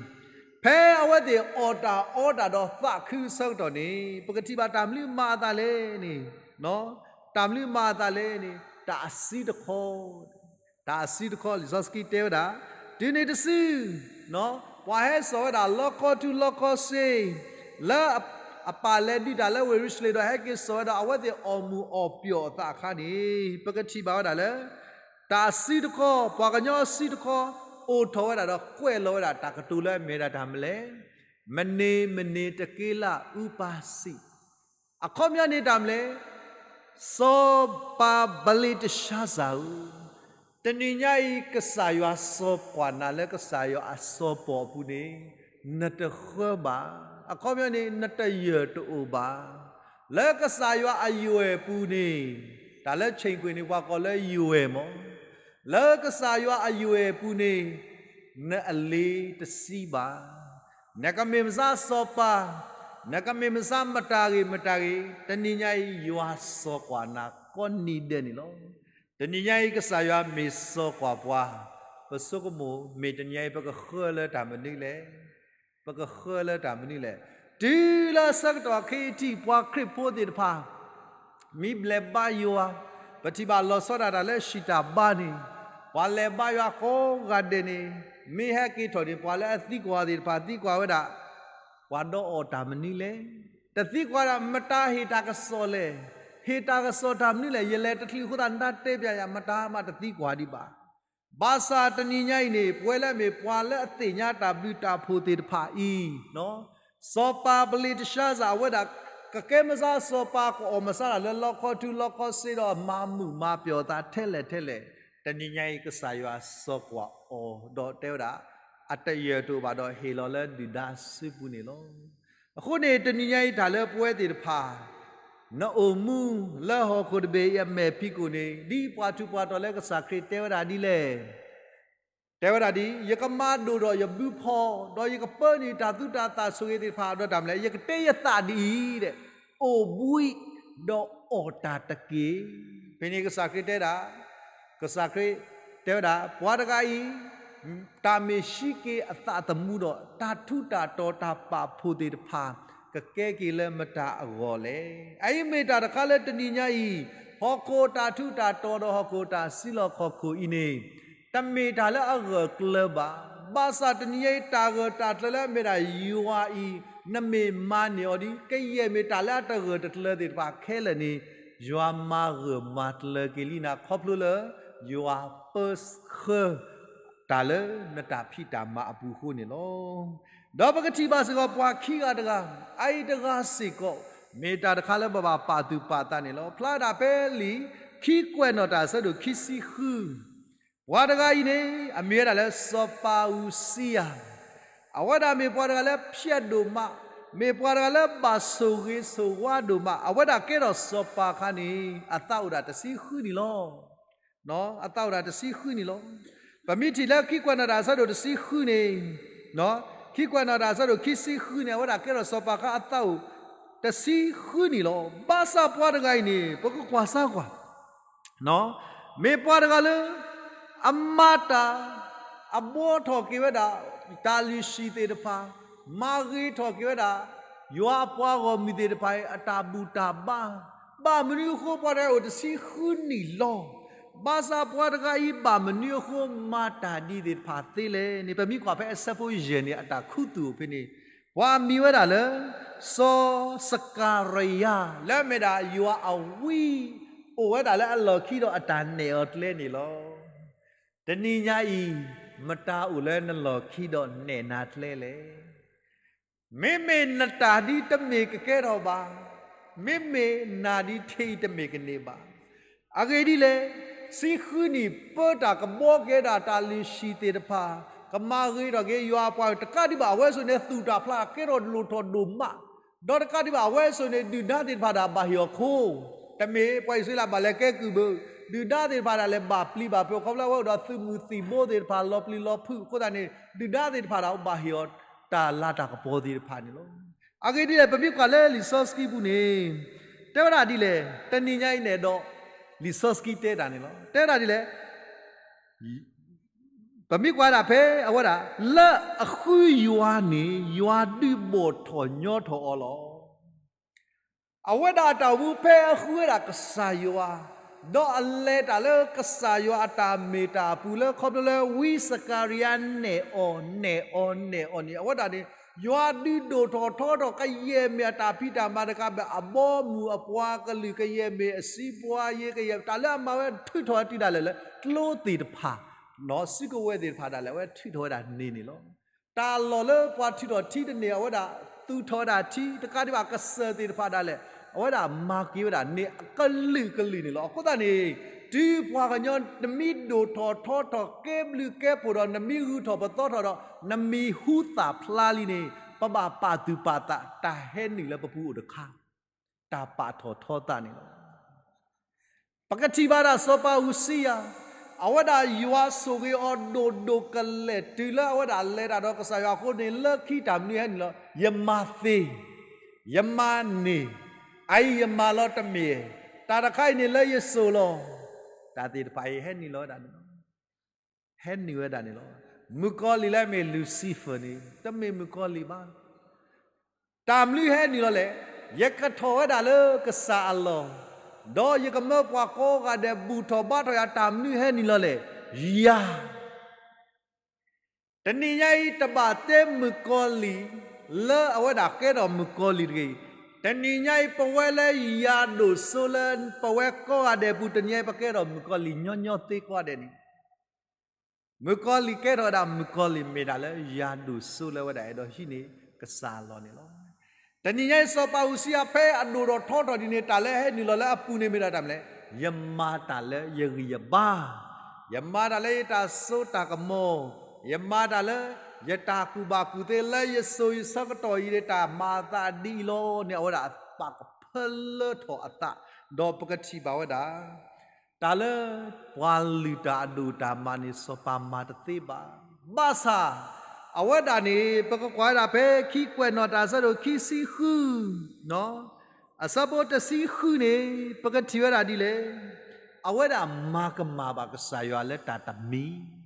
ဖဲအဝဲသ့ၣ်အီၣ်တၢ်အီတၢ်ဒီးသးခုအဆၢကတီၢ်န့ၣ် ပကထံၣ်ဘၣ်တၢ်မနုၤမၤအသးလဲၣ်န့ၣ်, တၢ်မနုၤမၤအသးလဲၣ်န့ၣ် တၢ်အစုတခီ, တၢ်အစုတခီ လံာ်စီဆှံတဲဝဲဒၣ်, တုၤန့ၣ်တစု ပှၤဟဲစိာ်ဝဲဒၣ်လီခီထူလီခီစ့ လၢအပၢ်လဲၤဒုးတၢ်လၢဝ့ၢ်ယရူၤၡလ့ၣ်ဒီးဟဲက့ၤစိာ်ဝဲဒီး အဝဲသ့ၣ်အီၣ်မုာ်အီၣ်ပျီၣ်အသးအခါန့ၣ် ပကထံၣ်ဘၣ်ဝဲဒၣ်လၢ တၢ်စုတခီ, ပှၤကညီစုတခီ အိၣ်ထီၣ်ဝဲဒၣ်ဒီးကွဲးလီၤဝဲဒၣ်တၢ်ကတိၤလၢအမ့ၢ်ဝဲဒၣ်တၢ်မနုၤလဲၣ်, မနုၤမနုၤတက့လၢအအုပၤစံး အခီပညီန့ၣ်တၢ်မနုၤလဲၣ်, စီၤပၤဘလ့းတၡါစၤဧၢ, တနံၤညါအံၤ ကစၢ်ယွၤစီၤကွၢ်နၤလၢကစၢ်ယွၤအစီၤပီၤအပူၤန့ၣ် နတဃၢဘၣ်. အခီပညီန့ၣ် နတယၢၢ်တအိၣ်ဘၣ်. လၢကစၢ်ယွၤအယွဲၢ်ပူၤန့ၣ်, တၢ်လၢဆ့ၣ်ကွ့ၢ်န့ၣ် ပှၤကိးလၢယွဲၢ်မး, လၢကစၢ်ယွၤအယွဲၢ်ပူၤန့ၣ် နအလ့ၤတဆံးဘၣ်. နကမ့ၢ်မစါစီၤပၤ, နကမ့ၢ်မစါမတၤဂ့ၤမတၤဂ့ၤ, တနံၤညါအံၤ ယွၤစီၤကွၢ်နၤကိးနံၤဒဲးန့ၣ်လီၤ. တနံၤညါအံၤ ကစၢ်ယွၤမ့ၢ်စီၤကွၢ်ပှၤ, ပဆိကမိၣ် မ့ၢ်တနံၤညါအံၤ ပကဃၢလၢတၢ်မနုၤလဲၣ်, ပကဃၢလၢတၢ်မနုၤလဲၣ်. တုၤလၢဆၢကတီၢ်ခဲအံၤထံး ပှၤခရံာ်ဖိသ့ၣ်တဖၣ် မ့ၢ်လဲၤဘါယွၤ, ပထံၣ်ဘၣ်လီၤဆီဒၣ်တၢ်လၢဟံၣ်တၢ်ဘါန့ၣ်, ပှၤလဲၤဘါယွၤကိးဂၤဒဲးန့ၣ်, မ့ၢ်ဟဲက့ၤထီၣ်န့ၣ် ပှၤလၢအသံကွၢ်သ့ၣ်တဖၣ် သံကွၢ်ဝဲဒၣ်, ပှၤဒီးအီၣ်တၢ်မနုၤလဲၣ်. တသံကွၢ်ဒၣ် မတၤဟ့ၣ်တၢ်ကစီၣ်လဲၣ်, ဟ့ၣ်တၢ်ကစီၣ်တၢ်မနုၤလဲၣ်, ယလဲၤတချုးအဃိသတး နတၢ်တဲပျးယၤ မတၤမးတသံကွၢ်ဒံးဘၣ်. ဘၣ်ဆၣ်တနံၤညါအံၤန့ၣ် ပဝဲလၢအမ့ၢ်ပှၤလၢအသ့ၣ်ညါတၢ်ဘျုးတၢ်ဖှိၣ်သ့ၣ်တဖၣ်အံၤ, စီၤပၤဘလ့းတၡါစၤ အဝဲဒၣ် ကကဲမစါစီၤပၤ ကအီၣ်မစါတၢ်လၢလီခီထူလီခီစ့ဒီး မၤမုာ်မၤပျီၣ်အသးထဲလဲၣ်ထဲလဲၣ်, တနံၤညါအံၤ ကစၢ်ယွၤစီၤကွၢ်အီၤ ဒီးတဲဝဲဒၣ် အတယၢၢ်တအိၣ်ဘၣ်ဒီး ဟ့ၣ်လီၤလၢဒုၣ်ဒါစုပူၤန့ၣ်လီၤ. အဃိန့ၣ် တနံၤညါအံၤ တၢ်လၢပဝဲသ့ၣ်တဖၣ် နအိၣ်မူလၢဟီၣ်ခိၣ်တဘ့ၣ်အံၤအမဲာ်ဖံးခိၣ်န့ၣ် ဒ်ပှၤထူးပှၤတီၤလၢကစၢ်ခရံာ်တဲဝဲဒၣ်ဒ်လဲၣ်. တဲဝဲဒၣ်ဒ်အံၤ, ယကမၤဒိၣ်ဒီးယဘုဖီ, ဒီးယကပၢနုာ်တၢ်သူတၢ်သၣ်ဆိၣ်ဂ့ၤသ့ၣ်တဖၣ် ဒီးတၢ်မနုၤလဲၣ်, ယကတဲယသးဒ်အံၤ, အိၣ်ဘှံးဒီးအီၣ်တၢ်တက့ၢ်. ဖဲန့ၣ်ကစၢ်ခရံာ်တဲဒၣ်, ကစၢ်ခရံာ်တဲဝဲဒၣ် ပှၤတဂၤအံၤ တၢ်မ့ၢ်ဟံးက့ၤအသးသမူဒီး တၢ်ထူးတၢ်တီၤတၢ်ပာ်ဖှိၣ်သ့ၣ်တဖၣ် ကကဲက့ၤလၢမတၤအဂီၢ်လဲၣ်. အအံၤမ့ၢ်တၢ်တခါလၢတနံၤညါအံၤ ဟီၣ်ခိၣ်တၢ်ထူးတၢ်တီၤဒီးဟီၣ်ခိၣ်တၢ်စံးလီၤခီၣ်ခိၣ်အံၤန့ၣ် တမ့ၢ်တၢ်လၢအဂၢၢ်ကျၢၤဘၣ်. ဘၣ်ဆၣ်တနံၤညါအံၤ တၢ်ဂၢၢ်တၢ်ကျၢၤလၢအမ့ၢ်ဒၣ်ယွၤအံၤ နမ့ၢ်မၤန့ၢ်အီၤဒ် ကယဲၢ်မ့ၢ်တၢ်လၢအတဂၢၢ်တကျၢၤသ့ၣ်တဖၣ်ခဲလၢာ်န့ၣ် ယွၤမၤဂၢၢ်မၤကျၢၤက့ၤလံနၤ ခီဖျိလၢ ယွၤပၢဃၢ တၢ်လၢနတၢ်ဖံးတၢ်မၤအပူၤအဃိန့ၣ်လီၤ. ဒီးပကထံၣ်ဘၣ်စ့ၢ်ကီးပှၤခံဂၤတဂၤ, အအံၤတဂၤစ့ၢ်ကီး မ့ၢ်တၢ်တခါလၢပဘၣ်ပာ်သူၣ်ပာ်သးန့ၣ်လီၤ. ဖျါဒၣ်ဖဲလံာ်ခံကွဲးနီၣ်တၢ်အဆၢဒိၣ်ခံဆံဃု, ပှၤတဂၤအံၤန့ၣ် အမ့ၢ်ဝဲဒၣ်လၢစီၤပၤဧူစံယၤ, အဝဲဒၣ်မ့ၢ်ပှၤတဂၤလၢဖျဲးဒိၣ်မး, မ့ၢ်ပှၤတဂၤလၢဘၣ်ဆိၣ်ဂ့ၤဆိၣ်ဝါဒိၣ်မး, အဝဲဒၣ်ကဲထီၣ်စီၤပၤအခါန့ၣ် အသးအိၣ်ဒၣ်တဆံဃုနံၣ်လီၤ. အသးအိၣ်ဒၣ်တဆံဃုနံၣ်လီၤ. ပမ့ၢ်ထံၣ်လၢခံကွဲးနီၣ်တၢ်အဆၢဒိၣ်တဆံဃုန့ၣ်, ခံကွဲးနီၣ်တၢ်အဆၢဒိၣ်ခံဆံဃုန့ၣ် အဝဲဒၣ်ကဲထီၣ်စီၤပၤဃါအသးအိၣ် တဆံဃုနံၣ်လီၤ. ဘၣ်ဆၣ်ပှၤတဂၤအံၤန့ၣ် ပကကွၢ်စၢ်ကွၢ် မ့ၢ်ပှၤတဂၤလၢ အမၤတၢ်, အဘှီထီၣ်က့ၤဝဲဒၣ် တၢ်လုၢ်ဟံၣ်သ့ၣ်တဖၣ်, မၤဂ့ၤထီၣ်က့ၤဝဲဒၣ် ယွၤအပှၤဂီၢ်မုၢ်သ့ၣ်တဖၣ်အတၢ်ဘူၣ်တၢ်ဘါ, ဘၣ်မနုၤအဃိပှၤတဂၤအိၣ်တဆံဃုနံၣ်လီၤ. ဘၣ်ဆၣ်ပှၤတဂၤအံၤဘၣ်မနုၤအဃိမၤတၢ်ဒ်သ့ၣ်တဖၣ်သ့လဲၣ်န့ၣ် ပမ့ၢ်ကွၢ်ဖဲအဆၢဖိယဲၢ်န့ၣ် အတၢ်ခူသူၣ်အိၣ်ဖဲန့ၣ် ပှၤမံၤဝဲဒၣ်လၢ စီၤစကၤရယၤ လၢအမ့ၢ်ဒၣ်ယွၤအဝံ အိၣ်ဝဲဒၣ်လၢအလီၢ်ခံဒီးအတၢ်နဲၣ်အီၤကျဲန့ၣ်လီၤ. တနံၤညါအံၤ မတၤအိၣ်လၢနလီၢ်ခံဒီးနဲၣ်နၤကျဲလဲၣ်. မ့မ့ၢ်နတၢ်ဒ်တမ့ၢ်ကကဲထီၣ်ဘၣ်, မ့မ့ၢ်နၤဒ်ထံအံၤတမ့ၢ်ကန့ၢ်ဘၣ်. အဂ့ၢ်ဒ်လဲၣ်, ဆံဃုနံၣ်ပၢတၢ်ကဘှီက့ၤဒၣ်တၢ်လုၢ်ဟံၣ်သ့ၣ်တဖၣ်, ကမၤဂ့ၤထီၣ်က့ၤယွၤအပှၤ တကးဒံးဘၣ် အဝဲစိၤန့ၣ်သူၣ်တၢ်ဖျါကဲထီၣ်ဒိၣ်ထီၣ်ဒိၣ်မး, ဒီးတကးဒံးဘၣ်အဝဲစိၤန့ၣ် ဒုၣ်ဒါသ့ၣ်တဖၣ်ဒၣ်ဘၣ်ဟ့ၣ်အီၤခိ, တမ့ၢ်ပှၤအံၣ်စရ့လးဘၣ်လဲၤကဲကုၢ်ဘၢ, ဒုၣ်ဒါသ့ၣ်တဖၣ်ဒၣ်လဲာ်ဘၣ်ပျံၤဘၣ်ဖုး ခီဖျိလၢအဝဲအိၣ်ဒီးသုးမုၢ်သံၣ်ဘိသ့ၣ်တဖၣ် လီၤပျံၤလီၤဖုးအဃိသတးန့ၣ် ဒုၣ်ဒါသ့ၣ်တဖၣ်ဒၣ်ဘၣ်ဟ့ၣ်အီၤတၢ်လၤတၢ်ကပီၤသ့ၣ်တဖၣ်န့ၣ်လီၤ. အဂ့ၢ်ဒ်လဲၣ် ပမ့ၢ်ကွၢ်လၢလံာ်စီဆှံပူၤန့ၣ် တဲဝဲဒၣ်ဒ်လဲၣ်, တနံၤညါအံၤန့ၣ်ဒီး လံာ်စီဆှံတဲတၢ်န့ၣ်လီၤ. တဲဝဲဒၣ်ဒ်လဲၣ် ပမ့ၢ်ကွၢ်ဒၣ်ဖဲအဝဲဒၣ် လၢအဃုယွၤန့ၣ် ယွၤဒုးဘီၣ်ထီၣ်ညီထီၣ်အီၤလီၤ. အဝဲဒၣ်အတၢ်အိၣ်မူဖဲအဃုဝဲဒၣ်ကစၢ်ယွၤ, ဒီးအလဲၤတၢ်လၢကစၢ်ယွၤအတၢ်မ့ၢ်တၢ်အပူၤလၢခီဖျိလၢဝံစကၤရယၤနဲၣ်အီၤ နဲၣ်အီၤ နဲၣ်အီၤန့ၣ် အဝဲဒၣ်န့ၣ် ယွၤဒုးဒိၣ်ထီၣ်ထီထီၣ် ကယဲၢ်မ့ၢ်အတၢ်ဖံးတၢ်မၤတကးဘၣ် အဘီအမုၢ်အပှၤကလုာ် ကယဲၢ်မ့ၢ်အစံးပှၤယ့ ကယဲၢ်တၢ်လၢအမၤဝဲထုးထီၣ်ဝဲတုၤဒၣ်လဲာ်လၢ ကျိသ့ၣ်တဖၣ် စုကဝဲၤသ့ၣ်တဖၣ်ဒၣ်လဲာ် အဝဲထုးထီၣ်ဝဲဒၣ်န့ၣ်န့ၣ်လီၤ. တၢ်လီၢ်လၢပှၤထုးထီၣ်ထံတန့ၢ် အဝဲဒၣ်သူၣ်ထီၣ်ဝဲဒၣ်ထံ တကးဒံးဘၣ်ကစၢၢ်သ့ၣ်တဖၣ်ဒၣ်လဲာ် အဝဲဒၣ်မၤက့ၤဝဲဒၣ်န့ၣ်အကလုာ်ကလုာ်န့ၣ်လီၤ. အဃိသတးန့ၣ် တုၤပှၤကညီနမ့ၢ်ဒိၣ်ထီၣ်ထီထီၣ် ကဲဘျုးကဲဖှိၣ်ဒီး နမ့ၢ်ဂုာ်ထီၣ်ပသီထီၣ်ဒီး နမ့ၢ်ဟူသၣ်ဖျါလံန့ၣ် ပဘၣ်ပာ်သူၣ်ပာ်သး တၢ်ဟဲနုာ်လၢပပူၤအိၣ်တခါ တၢ်ပာ်ထီၣ်ထီသးန့ၣ်လီၤ. ပကထံၣ်ဘၣ်ဒၣ်စီၤပၤဧူစံယၤ, အဝဲဒၣ်ယွၤဆိၣ်ဂ့ၤအီၤဒိၣ်ဒိၣ်ကလဲာ် တုၤလၢအဝဲဒၣ်လဲၤတၢ်ဒီးကစၢ်ယွၤအဃိန့ၣ် လၢခံတၢ်မနုၤဟဲနုာ်လီၤ, ယမၤသ့, ယမၤန့ၢ်, အအံၤယမၤလီၤတမ့ၢ်, တၢ်တခါအံၤန့ၣ်လၢယစိၤလီၤ. တၢ်သ့ၣ်တဖၣ်အံၤဟဲနုာ်လီၤဝဲဒၣ်န့ၣ်လီၤ. ဟဲနုာ်ဝဲဒၣ်န့ၣ်လီၤ. မုၣ်ကီၤလံၢ်လၢအမ့ၢ် Lucifer န့ၣ် တမ့ၢ်မုၣ်ကီၤလံၢ်ဘၣ်. တၢ်မနုၤဟဲနုာ်လီၤလဲၣ်. ယကထီၣ်ဝဲဒၣ်လၢကစၢ်အလီၢ်, ဒီးယကမၢပှၤကိးဂၤဒဲးဘူၣ်ထီၣ်ဘါထီၣ်ယၤ တၢ်မနုၤဟဲနုာ်လီၤလဲၣ်. ယၤ တနံၤညါအံၤ တဘၣ်တဲမုၣ်ကီၤလံၢ် လၢအဝဲဒၣ်ကဲထီၣ်မုၣ်ကီၤလံၢ်တဂ့ၤ. တနံၤညါအံၤ ပဝဲလၢယၤဒိၣ်စိလၢပဝဲကိးဂၤဒဲးအပူၤ တနံၤညါအံၤ ပကဲထီၣ်မုၣ်ကီၤလံၢ်ညီညီသ့ကိးဂၤဒဲးန့ၣ် မုၣ်ကီၤလံၢ်ကဲထီၣ်ဝဲဒၣ်မုၣ်ကီၤလံၢ် မ့ၢ်ဒၣ်လၢယၤဒိၣ်စိလၢဝဲဒၣ်အဲၣ်ဒိးဟံးန့ၢ်ကစၢ်အလီၢ်န့ၣ်လီၤ. တနံၤညါအံၤ စီၤပၤဧူစံယၤ ဖဲအဒိၣ်ထီၣ်ထီထီၣ်ဒ်န့ၣ် တၢ်လၢဟဲနုာ်လီၤလၢအပူၤန့ၣ်မ့ၢ်ဒၣ်တၢ်မနုၤလဲၣ်. ယမၤတၢ်လၢယဂံၢ်ယဘါ, ယမၤတၢ်လၢယတၢ်စိတၢ်ကမီၤ, ယမၤတၢ်လၢယတၢ်ကူၣ်ဘၣ်ကူၣ်သ့လၢယစိၤယဆၢကတီၢ်အံၤန့ၣ် တၢ်မၤအသးဒ်အံၤလီၤန့ၣ် အဝဲဒၣ်ပာ်ကဖၢလၢထီၣ်အသး, ဒီးပကထံၣ်ဘၣ်ဝဲဒၣ် တၢ်လၢပှၤလုၢ်တၢ်အဒိၣ်တၢ်မးန့ၣ် စီၤပၤမၤတသ့ဘၣ်. ဘၣ်ဆၣ် အဝဲဒၣ်န့ၣ် ပကကွၢ်ဝဲဒၣ်ဖဲခံကွဲးနီၣ်တၢ်အဆၢဒိၣ်ခံဆံဃု, အဆၢဖိတဆံဃုန့ၣ် ပကထံၣ်ဝဲဒၣ်ဒ်လဲၣ်. အဝဲဒၣ်မၤကမၣ်ဘၣ်ကစၢ်ယွၤလၢတၢ်တမံၤ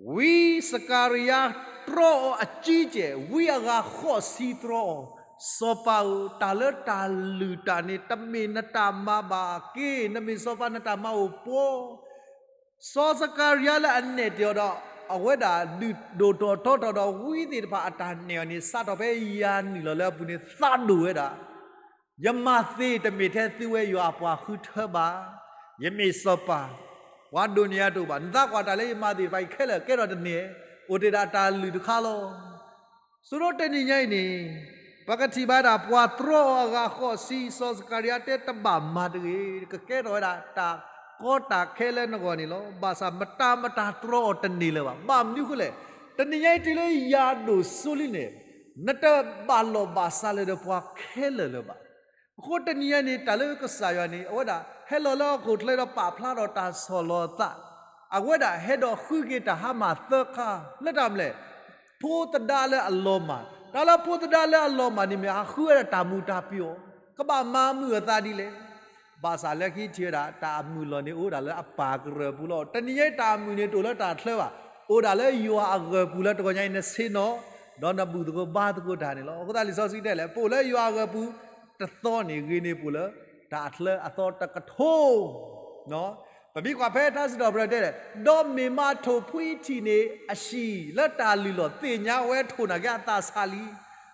ဝံစကၤရယၤတြီအီၤအကံကဲး, ဝံအဂၤဃိးဆံတြီအီၤ, စီၤပၤဧၢ, တၢ်လၢတၢ်လုၢ်တၢ်န့ၣ် တမ့ၢ်နတၢ်မၤဘၣ်က့ၤ, နမ့ၢ်စီၤပၤနတၢ်မၤအိၣ်ပှီၤ. စီၤစကၤရယၤလၢအနဲၣ်တ့ၢ်အီၤဒီး အဝဲဒၣ်ဒုးဒိၣ်ထီၣ်ထီထီၣ်ဒီး ဝံသ့ၣ်တဖၣ်အတၢ်နဲၣ်အီၤန့ၣ် စးထီၣ်ဖဲယၤနုာ်လီၤလၢအပူၤန့ၣ် သးဒိၣ်ဝဲဒၣ် ယမၤသ့တမ့ၢ်ထဲသုဝဲယွၤအပှၤဃုထၢဘၣ်. ယမ့ၢ်စီၤပၤ, ပှၤဒိးန့ၢ်ယၤတအိၣ်ဘၣ်. နသးကွၢ်တၢ်လၢယမၤသ့ၣ်တဖၣ်အံၤခဲလၢာ်ကဲထီၣ်တန့ၢ်, အိၣ်တ့ၢ်ဒၣ်တၢ်လုၢ်တခါလီၤ. ဆိကမိၣ်တနံၤညါအံၤန့ၣ် ပကထံၣ်ဘၣ်ဒၣ်ပှၤတြီအီၤအဂၤဃိးဆံ စီၤစကၤရယၤတဲတဘၣ်မၤတဂ့ၤ, ကကဲထီၣ်ဝဲဒၣ်တၢ်ကီတၢ်ခဲလၢနဂီၢ်န့ၣ်လီၤ. ဘၣ်ဆၣ်မတၤမတၤတြီအီၤတန့ၢ်လၢၤဘၣ်. ဘၣ်မနုၤအဃိလဲၣ်, တနံၤညါအံၤတုၤလၢယၤဒိၣ်စိလံန့ၣ် နတဘၣ်လီၢ်ဘၣ်စးလၢၤဒီးပှၤခဲလၢာ်လၢၤဘၣ်. အဃိတနံၤညါန့ၣ် တၢ်လၢကစၢ်ယွၤန့ၣ် အဝဲဒၣ်ဟဲလီၤလၢဟီၣ်ခိၣ်ချၢဒီးပာ်ဖျါထီၣ်တၢ်ဆီၣ်လီၤအသး အဝဲဒၣ်ဟဲဒီးဃုက့ၤတၢ်ဟါမၢ်သၢခါ လၢတၢ်မနုၤလဲၣ်, ဖိသဒါလၢအလီၤမၢ်, တၢ်လၢဖိသဒါလၢအလီၤမၢ်န့ၣ်မ့ၢ် ဟးဃုဝဲဒၣ်တၢ်မုာ်တၢ်ပျီၤ, ကဘၣ်မၤမုာ်အသးဒ်လဲၣ်. ဘၣ်ဆၣ်လၢခံထံၣ်ဝဲဒၣ် တၢ်အမုာ်လီၢ်န့ၣ်အိၣ်ဒၣ်လၢအပၢ်ကရၢၢ်ပူၤလီၤ. တနံၤညါအံၤတၢ်အမုာ်န့ၣ်တအိၣ်လၢတၢ်ချၢဘၣ်, အိၣ်ဒၣ်လၢယွၤအဂၢၢ်ပူၤလၢတဂီၤညါအံၤ နဆ့ၣ်နီၤ, ဒီးနဘူၣ်သကိးဘါသကိးတၢ်န့ၣ်လီၤ. အဃိသတးလံာ်စီဆှံတဲလဲၣ်, ပအိၣ်လၢယွၤအဂၢၢ်ပူၤတသီန့ၣ် ဂ့ၤန့ၢ်ပအိၣ်လၢတၢ်အချၢအသီတကထိ ပမ့ၢ်ကွၢ်ဖဲထါစံးထီၣ်ပတြၢၤတဲလဲၣ်, ဒီးမ့ၢ်မးထိၣ်ဖှံထံၣ်န့ၣ် အဟံၣ်လၢတၢ်လုၢ်လီၢ်သ့ၣ်ညါဝဲထိၣ်နာ်က့အသးဆးလံ.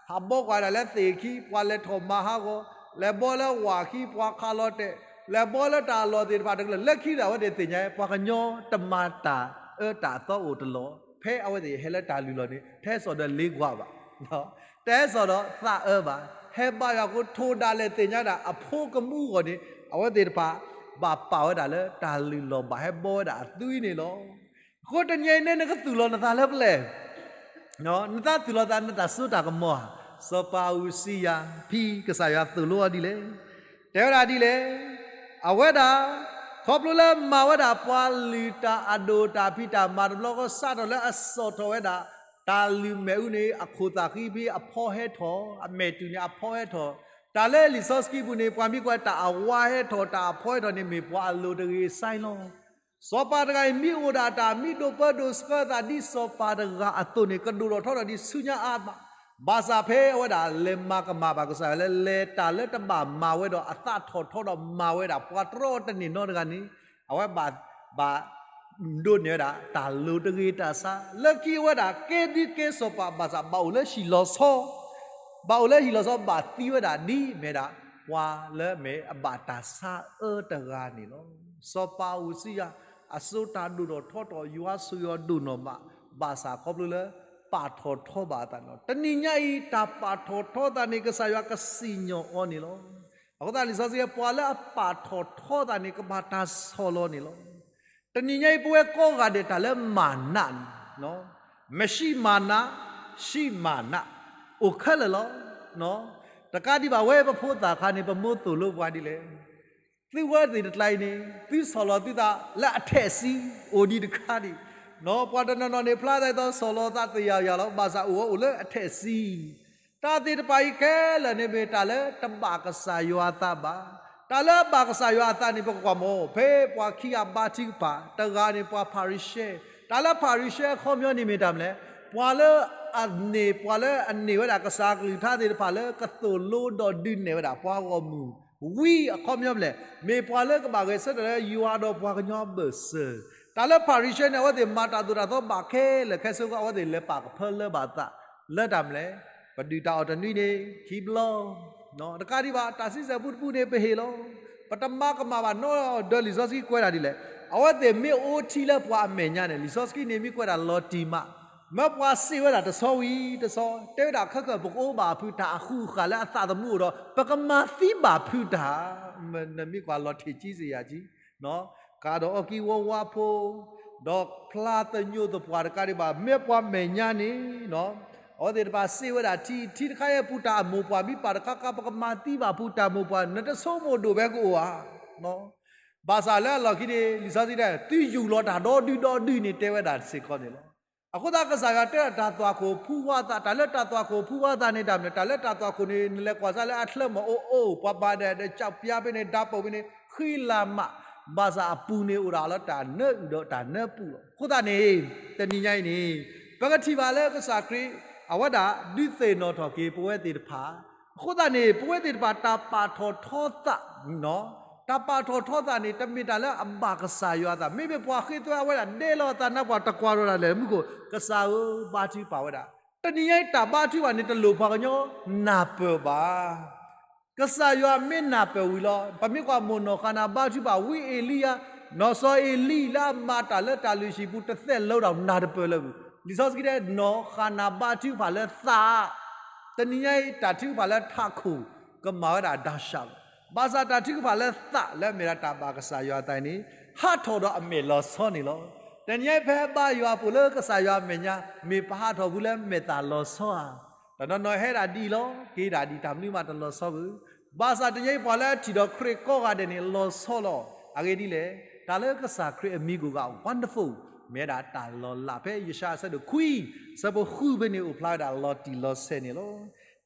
ဟးဘီကွၢ်ဒၣ်လၢသ့ၣ်ခံ, ပှၤလဲၤထီၣ်မၤဟးဂီၤ, လဲၤဘီလၢဝၣ်ခံ ပှၤခးလီၤတဲာ်, လဲၤဘီလၢတၢ်အလီၢ်သ့ၣ်တဖၣ်တကလုာ် လၢခံဒီးအဝဲသ့ၣ်သ့ၣ်ညါ ပှၤကညီတမၤတၢ်အၢတၢ်သီအိၣ်တလီၢ်, ဖဲအဝဲသ့ၣ်ဟဲလၢတၢ်လုၢ်လီၢ်န့ၣ် တဟဲစိာ်ဒီးလ့ကွၢ်ဘၣ် တဟဲစိာ်ဒီးသးအၢဘၣ်, ဟဲဘါယွၤအဃိ ထိၣ်ဒၣ်လဲာ်သ့ၣ်ညါဒၣ်အဖိကမူအဂီၢ်န့ၣ် အဝဲသ့ၣ်တဖၣ် ဘၣ်ပာ်ဝဲဒၣ်လၢတၢ်လုၢ်လီၢ် ဘၣ်ဟဲဘီဝဲဒၣ်အသွံန့ၣ်လီၤ. အဃိတနံၤအံၤန့ၣ် နကသူၣ်လီၤနသးလၢပျဲၢ်, နသးသူၣ်လီၤသး နတၢ်စိတၢ်ကမီၤဧါ. စီၤပၤအူစံယၤ ဖံကစၢ်ယွၤသိၣ်လိအီၤဒ်လဲၣ်. တဲဝဲဒၣ်ဒ်လဲၣ်. အဝဲဒၣ် ခီဖျိလၢမၤဝဲဒၣ်ပှၤလုၢ်တၢ်အဒိၣ်တၢ်ဖံးတၢ်မၤတဘျီဃီ စးထီၣ်လၢအစိာ်ထီၣ်ဝဲဒၣ် တၢ်လုၢ်မဲာ်အူန့ၣ် အခိၣ်သၣ်ဃံဖဲအဖီဟဲထီၣ်, အမဲာ်တူၢ်န့ၣ်အဖီဟဲထီၣ်, တၢ်လၢလံာ်စီဆှံပူၤန့ၣ် ပှၤမ့ၢ်ကွၢ်တၢ်အဝါဟဲထီၣ် တၢ်အဖီဟဲထီၣ်န့ၣ် မ့ၢ်ပှၤအလိၤတဂ့ၤစဲလီၤ. စီၤပၤတဂၤအံၤ မ့ၢ်အိၣ်ဒၣ်တၢ်မ့ၢ်ဒိၣ်ပၢဒိၣ်ဆှၢသးဒ်စီၤပၤတဂၤအသိးန့ၣ် ကဒိၣ်ထီၣ်ထီထီၣ်ဒ်ဆူညါအါမး, ဘၣ်ဆၣ်ဖဲအဝဲဒၣ်လဲၤမၤကမၣ်ဘၣ်ကစၢ်ယွၤလၢ လဲၤတၢ်လၢတဘၣ်မၤဝဲဒီး အသးထီၣ်ထီဒီးမၤဝဲဒၣ် ပှၤတြီအီၤတန့ၢ်နီတဂၤန့ၣ် အဝဲဘၣ် ဘၣ်ဒိးန့ၢ်ဝဲဒၣ် တၢ်လိၤတဂ့ၤတၢ်ဆါ, လၢခံအဝဲဒၣ်ကဲဒ်ကဲစီၤပၤ ဘၣ်ဆၣ်ဘၣ်အိၣ်လၢဟံၣ်လီၤဆီ, ဘၣ်အိၣ်လၢဟံၣ်လီၤဆီ ဘၣ်သံဝဲဒၣ်ဒ်မ့ၢ်ဒၣ် ပှၤလၢမ့ၢ်အဘၣ်တၢ်ဆါအၢတဂၤန့ၣ်လီၤ. စီၤပၤအူစံယၤ အစိတၢ်ဒိၣ်ထီၣ်ထီထီၣ် ယွၤဆိၣ်ဂ့ၤအီၤဒိၣ်နီၢ်မး, ဘၣ်ဆၣ်ခီဖျိလၢ ပာ်ထီၣ်ထီဘၣ်အသးန့ၣ်လီၤ. တနံၤညါအံၤ တၢ်ပာ်ထီၣ်ထီသးန့ၣ် ကစၢ်ယွၤကစံၣ်ညီၣ်အီၤန့ၣ်လီၤ. အဃိသတးလံာ်စီဆှံ ပှၤလၢအပာ်ထီၣ်ထီသးန့ၣ် ကဘၣ်တၢ်ဆီၣ်လီၤန့ၣ်လီၤ. တနံၤညါအံၤ ပဝဲကိးဂၤဒဲးတၢ်လၢမၤနးန့ၣ် မရှိမၤနး ရှိမၤနး အိၣ်ခဲလၢာ်လီၤ. တကးဒံးဘၣ် ဝဲပဖိသၣ်ခါန့ၣ် ပမိၢ်သိၣ်လိပှၤဒ်လဲၣ်, သုဝဲသ့ၣ်တကျါအံၤန့ၣ် သုဆီၣ်လီၤသုသးလၢအထဲးစံ အိၣ်ဒံးတခါဒံး, ပှၤတနီၤနီၤန့ၣ် ဖျါသးအသိး ဆီၣ်လီၤသးသ့ၣ်ယၤယၤလီၤ, ဘၣ်ဆၣ်အိၣ်ဝဲအိၣ်လၢအထဲးစံ တၢ်သ့ၣ်တဖၣ်အံၤခဲလၢာ်န့ၣ် မ့ၢ်တၢ်လၢတဘၣ်ကစၢ်ယွၤအသးဘၣ်. တၢ်လၢအဘၣ်ကစၢ်ယွၤအသးန့ၣ် ပကကွၢ်မး ဖဲပှၤခံဂၤဘါထုကဖၣ် တဂၤန့ၣ် ပှၤဖၤရံၤၡဲ, တၢ်လၢဖၤရံၤၡဲအခီပညီန့ၣ်မ့ၢ်တၢ်မနုၤလဲၣ်, ပှၤလၢအန့ၢ် ပှၤလၢအန့ၢ်ဝဲဒၣ်ကစၢ်အကလုၢ်ကထါသ့ၣ်တဖၣ်လၢကသိၣ်လိဒီးဒုးနဲၣ်ဝဲဒၣ်ပှၤဂီၢ်မုၢ် ဝံအခီပညီမနုၤလဲၣ်, မ့ၢ်ပှၤလၢကဘၣ်ဂဲၤဆၢထၢၣ်လၢယွၤဒီးပှၤကညီအဘၢၣ်စၢၤ, တၢ်လၢဖၤရံၤၡဲန့ၣ် အဝဲသ့ၣ်မၤတၢ်သိၣ်တၢ်သီဘၣ်ခဲလၢာ်ခဲဆ့အဃိ အဝဲသ့ၣ်လဲၤပာ်ကဖၢလၢဘၣ်သး လၢတၢ်မနုၤလဲၣ်, ပဒုၣ်တၢ်အီၣ်တနွံန့ၣ် ခံဘျီ, တကးဒံးဘၣ် တၢ်ဆံဆဲၣ်ပူတပူန့ၣ် ပဟ့ၣ်လီၤ, ပတမၤကမၣ်ဘၣ်နီဒီး လံာ်စီဆှံကွဲးဒၣ်ဒ်လဲၣ်, အဝဲသ့ၣ်မ့ၢ်အိၣ်ထံလၢပှၤအမဲာ်ညါန့ၣ် လံာ်စီဆှံန့ၣ်မ့ၢ်ကွဲးဒၣ်လီၤတံၢ်မး, မၢပှၤစံးဝဲဒၣ်တဆီဝံၤတဆီ, တဲဝဲဒၣ်ခဲကၢၢ် ပကအိၣ်ဘၣ်ဖုးတၢ်အဃုာ်ဃာ်လၢအသးသမူအိၣ်ဒီး ပကမၤသံဘၣ်ဖုးတၢ်, နမ့ၢ်ကွၢ်လီၤထံးကံစ့ၢ်ယၤကံ ကးဒီးအီၣ်ကံဝီဝါဖိ, ဒီးဖျါသညိးသပှၢ်တကးဒံးဘၣ် မ့ၢ်ပှၤမဲာ်ညါန့ၣ်, အဝဲသ့ၣ်တဖၣ်စံးဝဲဒၣ်ထံ, ထံတခါအံၤအပူၤတၢ်အမိၢ်ပှၢ် မ့ၢ်ပာ်တခါခါ ပကမၤသံဘၣ်ဖုးတၢ်မိၢ်ပှၢ်, နတဆိကမိၣ်ဒိၣ်ဝဲကအိၣ်ဧါ. ဘၣ်ဆၣ်လၢအလီၢ်ခံန့ၣ် လံာ်စီဆှံတဲ သုယူၢ်လီၤတၢ်ဒီဒုဒီဒုန့ၣ် တဲဝဲဒၣ်စ့ၢ်ကီးန့ၣ်လီၤ. အဃိသတးကစၢ်ယွၤတဲဒၣ်တၢ်သွၣ်ခိၣ်ဖူဝါသး, တၢ်လၢတၢ်သွၣ်ခိၣ်ဖူဝါသးန့ၣ် တၢ်မနုၤလဲၣ်, တၢ်လၢတၢ်သွၣ်ခိၣ်န့ၣ် နလဲၤကွၢ်စၢ်လၢအချၢမီၤအိၣ်အိၣ်, ပှၤဘၣ်ဒဲးဒီးကၠီပျါဖဲန့ၣ် ဒၢပိာ်ဖဲန့ၣ် ဃံလၤမး, ဘၣ်ဆၣ်အပူၤန့ၣ်အိၣ်ဒၣ်လၢတၢ်နၢအုၣ်ဒီးတၢ်နၢပူၤလီၤ. အဃိသတးန့ၣ် တနံၤညါအံၤန့ၣ် ပကထံၣ်ဘၣ်လၢကစၢ်ခရံာ် အဝဲဒၣ်ဒုးသ့ၣ်နီၣ်ထီၣ်က့ၤပဝဲသ့ၣ်တဖၣ်, အဃိသတးန့ၣ် ပဝဲသ့ၣ်တဖၣ်တၢ်ပာ်ထီၣ်ထီသး တၢ်ပာ်ထီၣ်ထီသးန့ၣ် တမ့ၢ်တၢ်လၢအဘၣ်ကစၢ်ယွၤအသး, မ့မ့ၢ်ပှၤဃ့သွဲအဝဲဒၣ်ဒဲလီၤအသးနါပှၢ်တကွၢ်ဒီးဒၣ်လဲာ် မူခိၣ် ကစၢ်ဧၢ ဘါထုကဖၣ်ဝဲဒၣ်, တနံၤညါအံၤတၢ်ဘါထုကဖၣ်န့ၣ် တလိၣ်ပှၤကညီနၢ်ပၢၢ်ဘၣ်. ကစၢ်ယွၤမ့ၢ်နၢ်ပၢၢ်ဝံၤလီၤ. ပမ့ၢ်ကွၢ်မိၢ်နီၢ်ဃၤနၤဘါထုကဖၣ် ဝံအ့လံယၤ, နီၢ်စီၤအ့လံလၢအမၤတၢ်လၢတၢ်လုၢ်ဟံၣ်ပူၤတသဲးလၢတၢ်နၢ်တပၢၢ်လၢၤဘၣ်. လံာ်စီဆှံတဲ နီၢ်ဃၤနၤဘါထုကဖၣ်လၢသး, တနံၤညါအံၤတၢ်ထုကဖၣ်လၢထးခိၣ် ကမၤဝဲဒၣ်ဒၣ်ဆၣ်လီၤ. ဘၣ်ဆၣ်တၢ်ထုကဖၣ်လၢသးလၢအမ့ၢ်ဒၣ်တၢ်ဘၣ်ကစၢ်ယွၤအသးန့ၣ် ဟးထီၣ်ဒီးအမဲာ်လီၤဆီန့ၣ်လီၤ. တနံၤညါအံၤဖဲဘါယွၤအပူၤလၢကစၢ်ယွၤအမဲာ်ညါ မ့ၢ်ပဟးထီၣ်ဖဲလၢမဲာ်သၣ်လီၤဆီဧါ. တနီၤနီၤဟဲဒၣ်ဒ်အံၤလီၤ, က့ၤဒၣ်ဒ်အံၤ တၢ်မနုၤမးတလီၤဆီဘၣ်. ဘၣ်ဆၣ်တနံၤညါအံၤပှၤလၢအထံၣ်ဒီးခရံာ်ကိးဂၤဒဲးန့ၣ် လီၤဆီလီၤ. အဂ့ၢ်ဒ်လဲၣ်, တၢ်လၢကစၢ်ခရံာ်အမံၤကိးဂၤ wonderful မ့ၢ်ဝဲဒၣ်တၢ်လီၤလး ဖဲယၡါယၤအဆၢဒိၣ်ခွံ အဆၢဖိဃုဖဲန့ၣ် အိၣ်ဖျါဝဲဒၣ်လီၤတံၢ်လီၤဆဲးန့ၣ်လီၤ.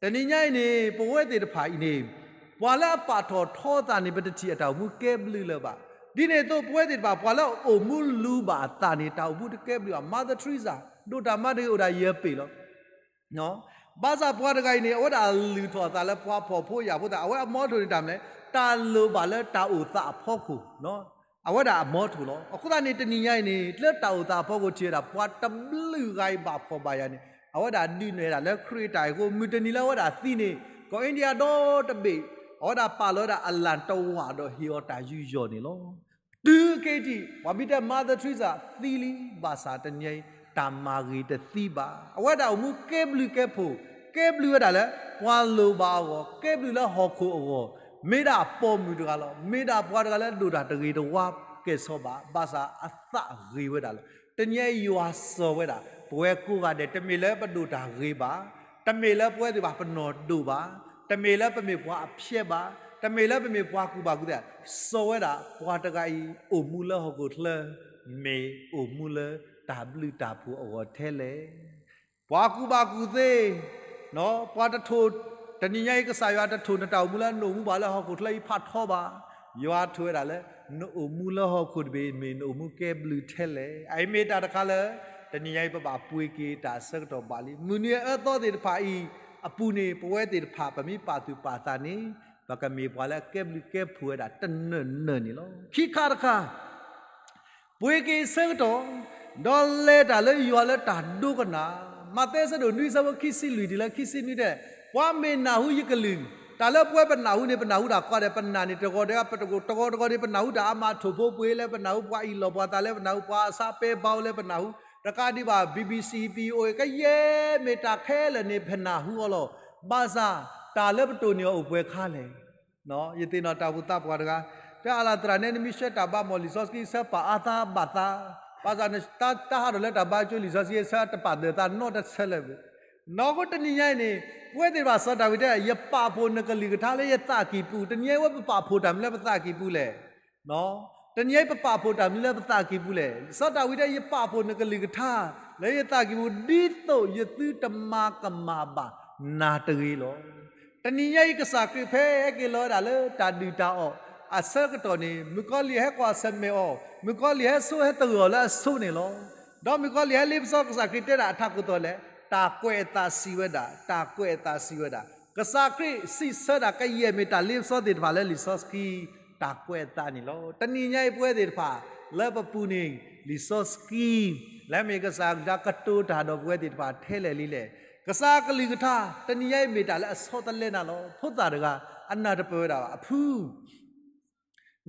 တနံၤညါအံၤန့ၣ် ပဝဲသ့ၣ်တဖၣ်အံၤန့ၣ် ပှၤလၢအပာ်ထီၣ်ထီအသးန့ၣ် ပတထံၣ်အတၢ်အိၣ်မူကဲဘျုးလၢၤဘၣ်. ဒ်န့ၣ်အသိး ပဝဲသ့ၣ်တဖၣ် ပှၤလၢအအိၣ်မူလူၤဘၣ်အသးန့ၣ် တၢ်အိၣ်မူတကဲဘျုးဘၣ်. Mother Teresa ဒိၣ်တၢ်မါတဂ့ၤ အိၣ်ဒၣ်ယဲၢ်ပ့ၤလီၤ. ဘၣ်ဆၣ်ပှၤတဂၤအံၤန့ၣ် အဝဲဒၣ်လုၢ်ထီၣ်အသးလၢပှၤဖှီၣ်ဖိယာ်ဖိသတး အဝဲအမီထိၣ်န့ၣ်တၢ်မနုၤလဲၣ်, တၢ်လိၣ်ဘၣ်လၢတၢ်အိၣ်သးအဖီခိၣ်, အဝဲဒၣ်အမီထိၣ်လီၤ. အဃိသတးန့ၣ် တနံၤညါအံၤန့ၣ် လၢတၢ်အိၣ်သးအဖီခိၣ်ထံၣ်ဝဲဒၣ် ပှၤတဘျုးဂၤအံၤဘၣ်ဖှီၣ်ဘၣ်ယာ်န့ၣ် အဝဲဒၣ်ဒုးနဲၣ်ဝဲဒၣ်လၢခရံာ်အတၢ်အဲၣ်အဃိ မုၢ်တနံၤလၢအဝဲဒၣ်သံန့ၣ် ကီၢ်အ့ဒံယါဒီတဘ့ၣ် အဝဲဒၣ်ပာ်လီၤဝဲဒၣ်အလၣ်တဝၢ်ဒီးဟ့ၣ်အီၤတၢ်ယူးယီၣ်န့ၣ်လီၤ. တုၤခဲအံၤထံး ပှၤမ့ၢ်တဲ Mother Teresa သံလံ, ဘၣ်ဆၣ်တနံၤအံၤ တၢ်မၤဂ့ၤတသံဘၣ်. အဝဲဒၣ်အိၣ်မူကဲဘျုးကဲဖှိၣ်, ကဲဘျုးဝဲဒၣ်လၢ ပှၤလိၣ်ဘၣ်အဂီၢ်, ကဲဘျုးလၢဟီၣ်ခိၣ်အဂီၢ်, မ့ၢ်ဒၣ်ပိာ်မုၣ်တဂၤလီၤ. မ့ၢ်ဒၣ်ပှၤတဂၤလၢဒိၣ်တၢ်တဂ့ၤတဝါကဲၣ်ဆိးဘၣ်, ဘၣ်ဆၣ်အသးဂ့ၤဝဲဒၣ်လီၤ. တနံၤအံၤယွၤစၢၤဝဲဒၣ် ပဝဲကိးဂၤဒဲး တမ့ၢ်လၢပဒိၣ်တၢ်ဂ့ၤဘၣ်, တမ့ၢ်လၢပဝဲသ့ၣ်တဖၣ်ပနီၢ်ဒိၣ်ဘၣ်, တမ့ၢ်လၢပမ့ၢ်ပှၤအဖျဲးဘၣ်, တမ့ၢ်လၢပမ့ၢ်ပှၤကူၣ်ဘၣ်ကူၣ်သ့, စၢၤဝဲဒၣ်ပှၤတဂၤအံၤ အိၣ်မူလၢဟီၣ်ခိၣ်ချၢ မ့ၢ်အိၣ်မူလၢတၢ်ဘျုးတၢ်ဖှိၣ်အဂီၢ်ထဲလဲၣ်. ပှၤကူၣ်ဘၣ်ကူၣ်သ့, ပှၤတထိၣ်, တနံၤညါအံၤ ကစၢ်ယွၤတထိၣ်နတၢ်အိၣ်မူလၢနအိၣ်မူဘၣ်လၢဟီၣ်ခိၣ်ချၢအံၤဖးထီဘၣ်. ယွၤထိၣ်ဝဲဒၣ်လၢ နအိၣ်မူလၢဟီၣ်ခိၣ်တဘ့ၣ် မ့ၢ်နအိၣ်မူကဲဘျုးထဲလဲၣ်. အအံၤမ့ၢ်တၢ်တခါလၢ တနံၤညါအံၤပဘၣ်ပှ့ၤက့ၤတၢ်အဆၢကတီၢ်ဘၣ်လံ. မုၢ်နံၤအအၢသီသ့ၣ်တဖၣ်အံၤအပူၤန့ၣ် ပဝဲသ့ၣ်တဖၣ်ပမ့ၢ်ပာ်သူၣ်ပာ်သးန့ၣ် ပကမ့ၢ်ပှၤလၢအကဲဘျုးကဲဖှိၣ်ဝဲဒၣ်တနၢၣ်နၢၣ်န့ၣ်လီၤ. ခံခါတခါ ပှ့ၤက့ၤဆၢကတီၢ်, ဒီးလဲၤတၢ်လၢယွၤလၢတၢ်ဒိကနၣ်, မးသဲအဆၢဒိၣ်နွံ အဆၢဖိခံဆံလွံၢ်တုၤလၢခံဆံနွံတဲ, ပှၤမ့ၢ်နၢ်ဟူယကလုၢ်, တၢ်လၢပဝဲပနၢ်ဟူန့ၣ် ပနၢ်ဟူတၢ်ကီဒဲး, ပတကတဂီတဂီန့ၣ် ပနၢ်ဟူတၢ်အါမးထိၣ်ဖိပှ့ၤလၢပနၢ်ဟူ, ပှၤအ့ၣ်လိာ်ပှၤသးလၢပနၢ်ဟူ, ပှၤအစးပဲဘါလၢပနၢ်ဟူ, တကးဒံးဘၣ် BBC, VOA ကယဲၢ်မ့ၢ်တၢ်ခဲလၢာ်န့ၣ် ပနၢ်ဟူအီၤလီၤ. ဘၣ်ဆၣ် တၢ်လၢပတိၢ်န့ၢ်အီၤအိၣ်ပှဲၤခါလဲၣ်. ယသ့ၣ်နီၣ်တၢ်အိၣ်ဖှိၣ်သးပှၢ်တဂၤ, တဲအလၤသရၣ်နဲ နမ့ၢ်ဆှၢတၢ်ဘါမီၣ်လံာ်စီဆှံ ဆၢပာ်အါသးဘၣ်သး, ဘၣ်ဆၣ်နတၢ်ဟးထီၣ်လၢတၢ်ဘါကၠိလံာ်စီဆှံ ဆၢတပာ်ဒၢးသးနီတဆၢလၢၤဘၣ်. နီၢ်ခိတနံၤညါအံၤန့ၣ် ပဝဲသ့ၣ်တဖၣ်စီၤဒၤဝံးတဲ ယပာ်ဖှိၣ်နကလုၢ်ကထါလၢယသးကံၢ်ပူၤ, တနံၤအံၤဝဲပပာ်ဖှိၣ်တၢ်မနုၤလၢပသးကံၢ်ပူၤလဲၣ်. တနံၤအံၤပပာ်ဖှိၣ်တၢ်မနုၤလၢပသးကံၢ်ပူၤလဲၣ်. စီၤဒၤဝံးတဲ ယပာ်ဖှိၣ်နကလုၢ်ကထါ လၢယသးကံၢ်ပူၤ ဒ်သိးယသုတမၤကမၣ်ဘၣ်နၤတဂ့ၤလီၤ. တနံၤညါအံၤ ကစၢ်ခရံာ်ဖဲဟဲက့ၤလီၤဝဲဒၣ်လၢတၢ်ဒုၣ်တၢ်အီၣ်အဆၢကတီၢ်န့ၣ် မုၣ်ကီၤလံၢ်ဟဲကွၢ်ဆၢၣ်မဲာ်အီၤ, မုၣ်ကီၤလံၢ်ဟဲဆိဟဲသဂၢၢ်အီၤလၢအဆိန့ၣ်လီၤ. ဒီးမုၣ်ကီၤလံၢ်ဟဲလ့ပစီကစၢ်ခရံာ်တဲဒၣ်အထးခိၣ်သီလဲၣ်, တၢ်ကွဲးအသးစံးဝဲဒၣ်, တၢ်ကွဲးအသးစံးဝဲဒၣ်. ကစၢ်ခရံာ်စံးဆၢဒၣ်ကယဲၢ်မ့ၢ်တၢ်လ့ပစီသ့ၣ်တဖၣ်လၢလံာ်စီဆှံ တၢ်ကွဲးအသးန့ၣ်လီၤ. တနံၤညါအံၤပဝဲသ့ၣ်တဖၣ် လၢပပူၤန့ၣ် လံာ်စီဆှံ လၢမ့ၢ်ကစၢ်ကဒါကတိၤတၢ်ဒီးပဝဲသ့ၣ်တဖၣ်ထဲလဲၣ်လံလဲၣ်. ကစၢ်ကလုၢ်ကထါ တနံၤညါအံၤမ့ၢ်တၢ်လၢအဆီတလဲနၤလီၤ. ဖိသၣ်တဂၤ အနၢ်တပၢၢ်ဝဲဒၣ်ဘၣ်. အဖု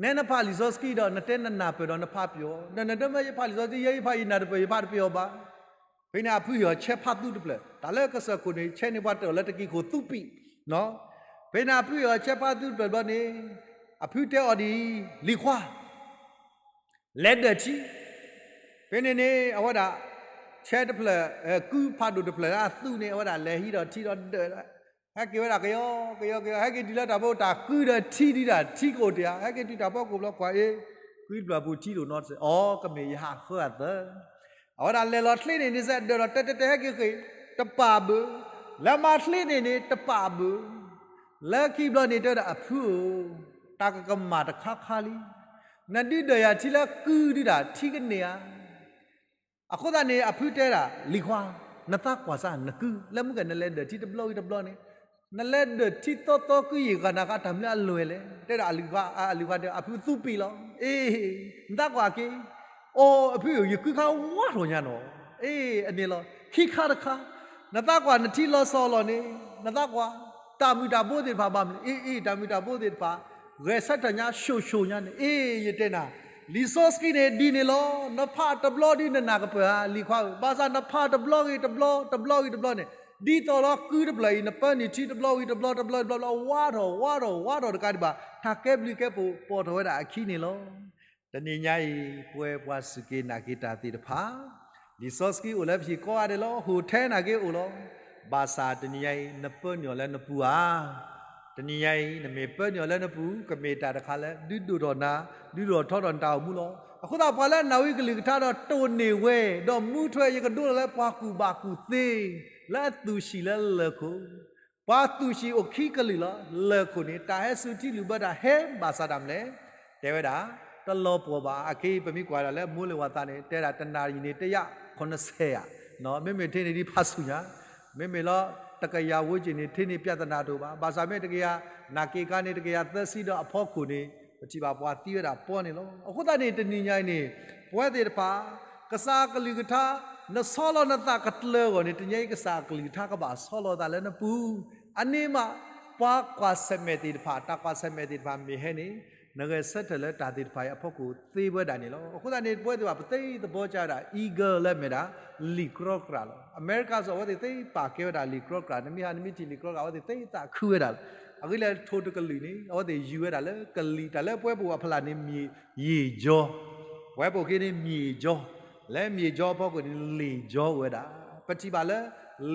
နဲနဖးလံာ်စီဆှံဒီး နတဲနနၢ်ပၢၢ်ဒီးနဖးပယီၤ, ဒီးနတဲမ့ၢ်ယဖးလံာ်စီဆှံ ယဲယဖးယနၢ်တပၢၢ် ယဖးတပယီၤဘၣ်. ဖဲန့ၣ်အဖုဟ့ၣ်အီၤဆဲးဖးသူတဖျၢၣ်, တၢ်လၢကစၢၢ်ခိၣ်န့ၣ် ဆဲးန့ၢ်ပှၤတၢၢ်လၢတကံၢ်ခိၣ်သူပံာ်. ဖဲန့ၣ်အဖုဟ့ၣ်အီၤဆဲးဖးသူတဖျၢၣ်ဘျီန့ၣ် အဖုတဲအီၤဒ်အံၤ, လံၤခွါ လဲၤဒၢၣ်ထံ. ဖဲန့ၣ်န့ၣ် အဝဲဒၣ် ဆဲးတဖျၢၣ် ကုဖးဒိၣ်တဖျၢၣ်လၢအသူန့ၣ် အဝဲဒၣ်လဲၤဟံးဒီးထံဒီးဒၢၣ်, ဟဲက့ၤဝဲဒၣ်ကယီ ကယီ ကယီ ဟဲက့ၤတုၤလၢတၢ်ဖီခိၣ် တၢ်ကုဒီးထံဒံးဒၣ် ထံကအိၣ်တ့ၢ်ဧါ, ဟဲက့ၤတုၤတၢ်ဖီခိၣ်ဘျီကွၢ်အ့ၣ် ကုတဖျၢၣ်ပူၤထံတအိၣ်နီတစဲး, အိ ကမ့ၢ်ယဟးဃၢအသၢ. အဝဲဒၣ်လဲၤလီၤချ့န့ၣ်န့ၣ် စဲးဒၢးလီၤတဲတဲတဲဟဲက့ၤဃ့ၢ် တပာ်ဘၣ်, လဲၤမၤချ့န့ၣ်န့ၣ် တပာ်ဘၣ်. လၢခံဘျီန့ၣ်တဲဝဲဒၣ် အဖုဧၢ, တၢ်ကကမၣ်တခါခါလံ. နဒုးဒၢးယၤထံလၢကုဒံးဒၣ် ထံကန့ၢ်ဧါ. အဃိသတးန့ၣ် အဖုတဲဒၣ် လံၤခွါ, နသးကွၢ်စၢ်နကု, လၢမုၢ်ကနလဲၤဒၢၣ်ထံတဘျီဂ့ၤတဘျီန့ၣ်, နလဲၤဒၢၣ်ထံသီသီကုယံာ်ဂၤနၤဃါ တၢ်မနုၤအလွဲၢ်လဲၣ်. တဲဒၣ်အလံၤခွါ, အလံၤခွါတဲ အဖုသူပံာ်လီၤ. အ့ၣ်, နသးကွၢ်က့ၤ, အိ အဖုဧၢ ယကုခါဝါထီၣ်ညါနီၤ. အ့ၣ် အန့ၣ်လီၤ. ခံခါတခါ, နသးကွၢ်နထံလီၤစီၤလီၤန့ၣ်, နသးကွၢ်, တၢ်မုၢ်တၢ်ဘိသ့ၣ်တဖၣ်ဘၣ်မနုၤ, အ့ၣ် အ့ၣ် တၢ်မုၢ်တၢ်ဘိသ့ၣ်တဖၣ် ဂဲၤဆၢထၢၣ်ညါ ဆူၣ်ဆူၣ်ညါန့ၣ်, အ့ၣ် ယတဲနၤ, လံာ်စီဆှံန့ၣ်ဒ်န့ၣ်လီၤ. နဖးတဘျီဒ်နနၢ်ကပၢၢ်ဧါ လံၤခွါဧၢ, ဘၣ်ဆၣ်နဖးတဘျီဂ့ၤတဘျီ, တဘျီဂ့ၤတဘျီန့ၣ်, ဒ်သိးလီၤကုတဖျၢၣ်အံၤ နပၢနုာ်ထံတဘျီဂ့ၤတဘျီ, တဘျီဂ့ၤတဘျီ ဝါထီၣ် ဝါထီၣ် ဝါထီၣ်တကးဒံးဘၣ် တၢ်ကဲဘျုးကဲဖှိၣ်ပိာ်ထီၣ်ဝဲဒၣ်အခံန့ၣ်လီၤ. တနံၤညါအံၤ ပဝဲပှၤစူၢ်က့ၤနာ်က့ၤတၢ်သ့ၣ်တဖၣ်, လံာ်စီဆှံအိၣ်လၢပဟံၣ်ကိးဂၤဒဲးလီၤ. ဟိၣ်ထဲနာ်က့အိၣ်လီၤ. ဘၣ်ဆၣ်တနံၤညါအံၤ နပၢနုာ်အီၤလၢနပူၤဧါ. တနံၤညါအံၤ နမ့ၢ်ပၢနုာ်အီၤလၢနပူၤ ကမ့ၢ်တၢ်တခါလၢ ဒုးဒိၣ်ထီၣ်နၤ, ဒုးဒိၣ်ထီၣ်ထီထီၣ်နတၢ်အိၣ်မူလီၤ. အဃိသတး ပှၤလၢအနၢ်ဟူကလုၢ်ကထါဒီးတိၢ်န့ၢ်ဝဲ ဒီးမူထွဲ ယကဒိလီၤလၢပှၤကူၣ်ဘၣ်ကူၣ်သ့ လၢအသူၣ်ဆံးလၢလၢၢ်ခိၣ်, ပှၤသူၣ်ဆံးအိၣ်ခံကလုာ်လီၤ. လၢၢ်ခိၣ်န့ၣ် တၢ်ဟဲစူၤထံလုၢ်ဘၢတၢ်ဟဲဘၣ်ဆၣ်တၢ်မနုၤလဲၣ်, တဲဝဲဒၣ် တလီၤပှီၢ်ဘၣ်. အခဲအံၤ ပမ့ၢ်ကွၢ်ဒၣ်လၢ မိုးလေဝသ န့ၣ် တဲဒၣ်တနၣ်ရံၣ်န့ၣ် တရာခုနှစ်ဆယ်ဧါ, မ့မ့ၢ်ထဲန့ၣ်ဒ်ဖးဆူၣ်ညါ, မ့မ့ၢ်လီၤ တကယၤဝန်းကျင်န့ၣ် ထဲန့ၣ် ပြဿနာတအိၣ်ဘၣ်. ဘၣ်ဆၣ်မ့ၢ်တကယၤ, နာ်က့အခါန့ၣ် တကယၤသၢဆံဒီးအဖီခိၣ်န့ၣ် ပထံၣ်ဘၣ်ပှၤသံဝဲဒၣ်ပီန့ၣ်လီၤ. အဃိသတးန့ၣ် တနံၤညါအံၤန့ၣ် ပဝဲသ့ၣ်တဖၣ် ကစၢ်အကလုၢ်ကထါ, နဆီလီၤနသးကတြၢၤအဂီၢ်န့ၣ် တနံၤညါအံၤ ကစၢ်အကလုၢ်ကထါကဘၣ်ဆီလီၤသးလၢနပူၤ, အန့ၣ်မး ပှၤကွၢ်ဆၢၣ်မဲာ်သ့ၣ်တဖၣ်, တၢ်ကွၢ်ဆၢၣ်မဲာ်သ့ၣ်တဖၣ်မ့ၢ်ဟဲန့ၣ် နဂဲၤဆၢထၢၣ်လၢတၢ်သ့ၣ်တဖၣ်အံၤအဖီခိၣ်သ့ဝဲဒၣ်န့ၣ်လီၤ. အဃိသတးန့ၣ် ပဝဲသ့ၣ်တဖၣ် ပသ့သဘီကဒၣ် eagle လၢအမ့ၢ်ဒၣ် လံာ်ကြီကြၢ်လီၤ. အမဲရကၤစ့ၢ် အဝဲသ့ၣ်သ့ပာ်ကဲဝဲဒၣ်လံာ်ကြီကြၢ်, နမ့ၢ်ဟးနမ့ၢ်ထံၣ်လံာ်ကြီကြၢ် အဝဲသ့ၣ်သ့သးခုဝဲဒၣ်လီၤ. အဂ့ၢ်ဒ်လဲၣ် ထိၣ်တကလုာ်န့ၣ် အဝဲသ့ၣ်ယူၤဝဲဒၣ်လၢကလံၤ, တၢ်လၢပဝဲပအိၣ်အဖီလာ်န့ၣ် မ့ၢ်ယံာ်ကၠီ, ပဝဲပအိၣ်က့ၤန့ၣ် မ့ၢ်ယံာ်ကၠီ, လၢမ့ၢ်ယံာ်ကၠီအဖီခိၣ်န့ၣ် လံာ်ကၠီအိၣ်ဝဲဒၣ်. ပထံၣ်ဘၣ်လၢ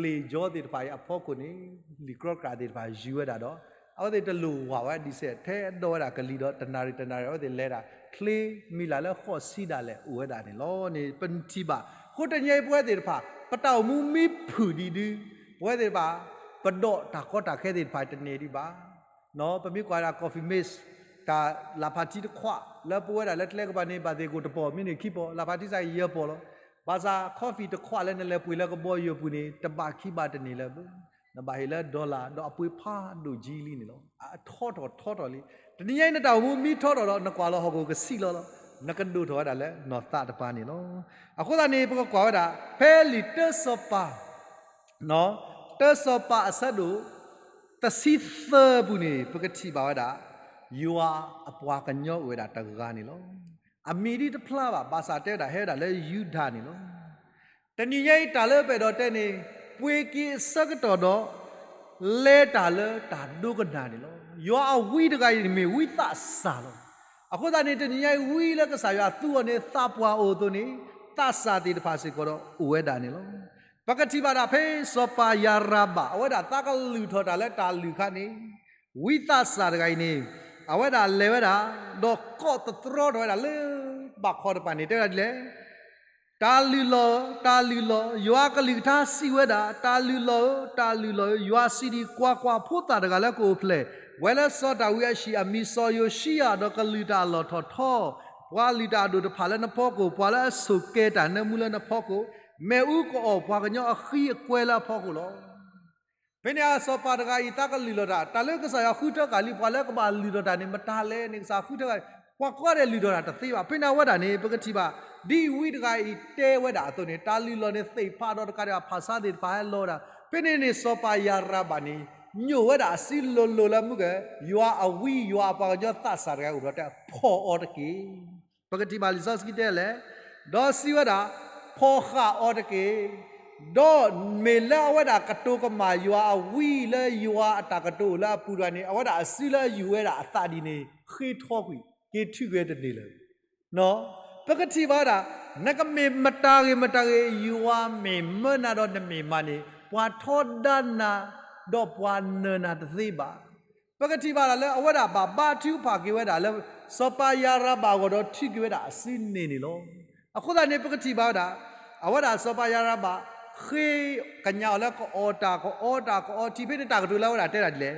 လံာ်ကၠီသ့ၣ်တဖၣ်အံၤအဖီခိၣ်န့ၣ် လံာ်ကြီကြၢ်သ့ၣ်တဖၣ်ယူၤဝဲဒၣ်ဒီး အဝဲသ့ၣ်တလိၣ်ဝၢ်ဝဲ ဒံၣ်စဲး ထဲဒိးဝဲဒၣ်ကလံၤဒီး တနၣ်ရံၣ်တနၣ်ရံၣ် အဝဲသ့ၣ်လဲၤဒၣ်ချ့ မံၤလၢ်လၢဃိးဆံဒၣ်လဲာ်အိၣ်ဝဲဒၣ်န့ၣ်လီၤန့ၣ် ပထံၣ်ဘၣ်. အဃိတနံၤညါအံၤ ပဝဲသ့ၣ်တဖၣ် ပတၢ်အိၣ်မူမ့ၢ်ဖုၣ်ဒံးဒုး ပဝဲသ့ၣ်တဖၣ် ပဒိးတၢ်ကီတၢ်ခဲသ့ၣ်တဖၣ်တန့ၢ်ဒံးဘၣ်. ပမ့ၢ်ကွၢ်ဒၣ် coffee mix တၢ်လၢ်ဖးထံတခွး လၢပဝဲဒၣ်လၢကျဲကပၤန့ၣ် ဘၣ်သ့ၣ်ကိၣ်တပီၢ် မ့ၢ်န့ၢ်ခံပီၢ် လၢ်ဖးထံစ့ၢ်ကီးယဲၢ်ပီၢ်လီၤ. ဘၣ်ဆၣ် coffee တခွးလၢနလဲၤပှ့ၤလၢကဘီယူၤပူၤန့ၣ် တဘၣ်ခံဘၣ်တန့ၢ်လၢၤဘၣ်. နဘၣ်ဟ့ၣ်လၢ dollar ဒီးအပှ့ၤဖးဒိၣ်ကံလံန့ၣ်လီၤ. အထီထီၣ်ထီထီၣ်လံ. တနံၤညါအံၤ နတၢ်အိၣ်မူမ့ၢ်ထီထီၣ်ဒီး နကွၢ်လီၤဟီၣ်ခိၣ်ကဆံးလီၤလီၤ. နကဒိၣ်ထီၣ်ဝဲဒၣ်လၢနီၢ်သးတပၤန့ၣ်လီၤ. အဃိသတးန့ၣ် ပကကွၢ်ဝဲဒၣ် ဖဲလံာ်တၢစီၤပၤ တၢစီၤပၤအဆၢဒိၣ် တဆံသၢပူၤန့ၣ် ပကထံၣ်ဘၣ်ဝဲဒၣ် ယွၤအပှၤကညီအိၣ်ဝဲဒၣ်တဂၤန့ၣ်လီၤ. အမံၤဒ်တဖျါဘၣ်, ဘၣ်ဆၣ်တဲဝဲဒၣ် ဟဲဝဲဒၣ်လၢယူဒၤန့ၣ်လီၤ. တနံၤညါအံၤ တၢ်လၢပအဲၣ်ဒိးတဲန့ၣ် ပှ့ၤက့ၤအဆၢကတီၢ်ဒီး လဲၤတၢ်လၢတၢ်ဒိကနၣ်န့ၣ်လီၤ. ယွၤအဝံတဂၤအံၤန့ၣ်မ့ၢ်ဝံသးစၢ်လီၤ. အဃိသတးန့ၣ် တနံၤညါအံၤ ဝံလၢကစၢ်ယွၤသူအီၤန့ၣ် သးပှၢ်အိၣ်အသိးန့ၣ် သးစၢ်သ့ၣ်တဖၣ်စ့ၢ်ကီးဒီးအိၣ်ဝဲဒၣ်န့ၣ်လီၤ. ပကထံၣ်ဘၣ်ဒၣ်ဖဲစီၤပၤယၤရၤဘၣ် အဝဲဒၣ်သးကလုၢ်ထီၣ်တၢ်လၢတၢ်လုၢ်အခါန့ၣ် ဝံသးစၢ်တဂၤအံၤန့ၣ် အဝဲဒၣ်လဲၤဝဲဒၣ် ဒီးကိးသတြီထီၣ်ဝဲဒၣ်လၢ ဘၣ်ခီတပၤန့ၣ် တဲဝဲဒၣ်ဒ်လဲၣ်, တၢ်လုၢ်လီၢ်, တၢ်လုၢ်လီၢ်, ယွၤကလုၢ်ကထါစံးဝဲဒၣ်, တၢ်လုၢ်လီၢ်ဧၢ, တၢ်လုၢ်လီၢ်ဧၢ, ယွၤစံးဒ်အံၤ, ကွၢ်ကွၢ်, ဖိသၣ်တဂၤလၢကအိၣ်ဖျဲၣ်ဝဲလၢစီၤဒၤဝံးအဟံၣ် အမံၤစီၤယိၤၡံယၤ, ဒီးကလုၢ်တၢ်အလီၢ်ထီၣ်ထီ, ပှၤလုၢ်တၢ်အဒိၣ်တဖၣ်လၢနဖီခိၣ်, ပှၤလၢအဆိၣ်ကဲၤတၢ်နၢမူလၢနဖီခိၣ်, မ့ၣ်အူကအီၣ်ပှၤကညီအဃံအကွဲလၢအဖီခိၣ်လီၤ. ဖဲန့ၣ်အစီၤပၤတဂၤအံၤ သးကလုၢ်လီၤတၢ်, တၢ်လၢကစၢ်ယွၤဃုထၢဃာ်လံ ပှၤလၢကဘၣ်လုၢ်ထီၣ်တၢ်န့ၣ် မတၤလဲၣ်န့ၣ် ကစၢ်ဃုထၢဃာ်, ပှၤကိးဂၤဒဲးလုၢ်ထီၣ်တၢ်တသ့ဘၣ်. ဖဲန့ၣ်အဝဲဒၣ်န့ၣ် ပကထံၣ်ဘၣ် ဒ်ဝံတဂၤအံၤတဲဝဲဒၣ်အသိးန့ၣ် တၢ်လုၢ်လီၢ်န့ၣ်သ့ၣ်ဖးဒီးတကးဒံးဘၣ် ဖၣ်ဆါသ့ၣ်တဖၣ်ဟဲလီၤဝဲဒၣ်. ဖဲန့ၣ်န့ၣ် စီၤပၤယၤရၤဘၣ်န့ၣ် ညိၣ်ဝဲဒၣ်အစုလိၤလိၤလၢမုၢ်က ယွၤအဝံ ယွၤအပှၤကညီသးစၢ်တဂၤအိၣ်ဒီးတဲ ဖီၣ်အီၤတက့ၢ်. ပကထံၣ်ဘၣ်လံာ်စီဆှံတဲလဲၣ်, ဒီးစံးဝဲဒၣ်, ဖီၣ်ဃာ်အီၤတက့ၢ်. ဒီးမ့ၢ်လၢအဝဲဒၣ်ကတိၤကမၣ်ယွၤအဝံလၢယွၤအတၢ်ကတိၤလၢအပူၤတဂၤန့ၣ် အဝဲဒၣ်အစုလၢအယူၤဝဲဒၣ်အသးဒ်န့ၣ် ဃ့ထီကွံာ်, က့ၤထုးကွံာ်တန့ၢ်လၢၤ. ပကထံၣ်ဘၣ်ဝဲဒၣ်, နကမ့ၢ်မတၤဂ့ၤမတၤဂ့ၤ ယွၤမ့ၢ်မၢနၤဒီးနမ့ၢ်မၤန့ၣ် ပှၤထီဒါနၤ ဒီးပှၤနၢၤနၤတသ့ဘၣ်. ပကထံၣ်ဘၣ်ဒၣ်လၢအဝဲဒၣ်ဘၣ်ဘါထုကဖၣ်က့ၤဝဲဒၣ်လၢ စီၤပၤယၤရၤဘၣ်အဂီၢ်ဒီးထုးက့ၤဝဲဒၣ်အစုန့ၣ်န့ၣ်လီၤ. အဃိသတးန့ၣ် ပကထံၣ်ဘၣ်ဝဲဒၣ်, အဝဲဒၣ်စီၤပၤယၤရၤဘၣ် ဃ့ကညးအီၤလၢကအီၣ်တၢ်ကအီတၢ်ကအီထံ ဖဲန့ၣ်တၢ်ကတိၤလၢအဝဲဒၣ်တဲဒၣ်ဒ်လဲၣ်,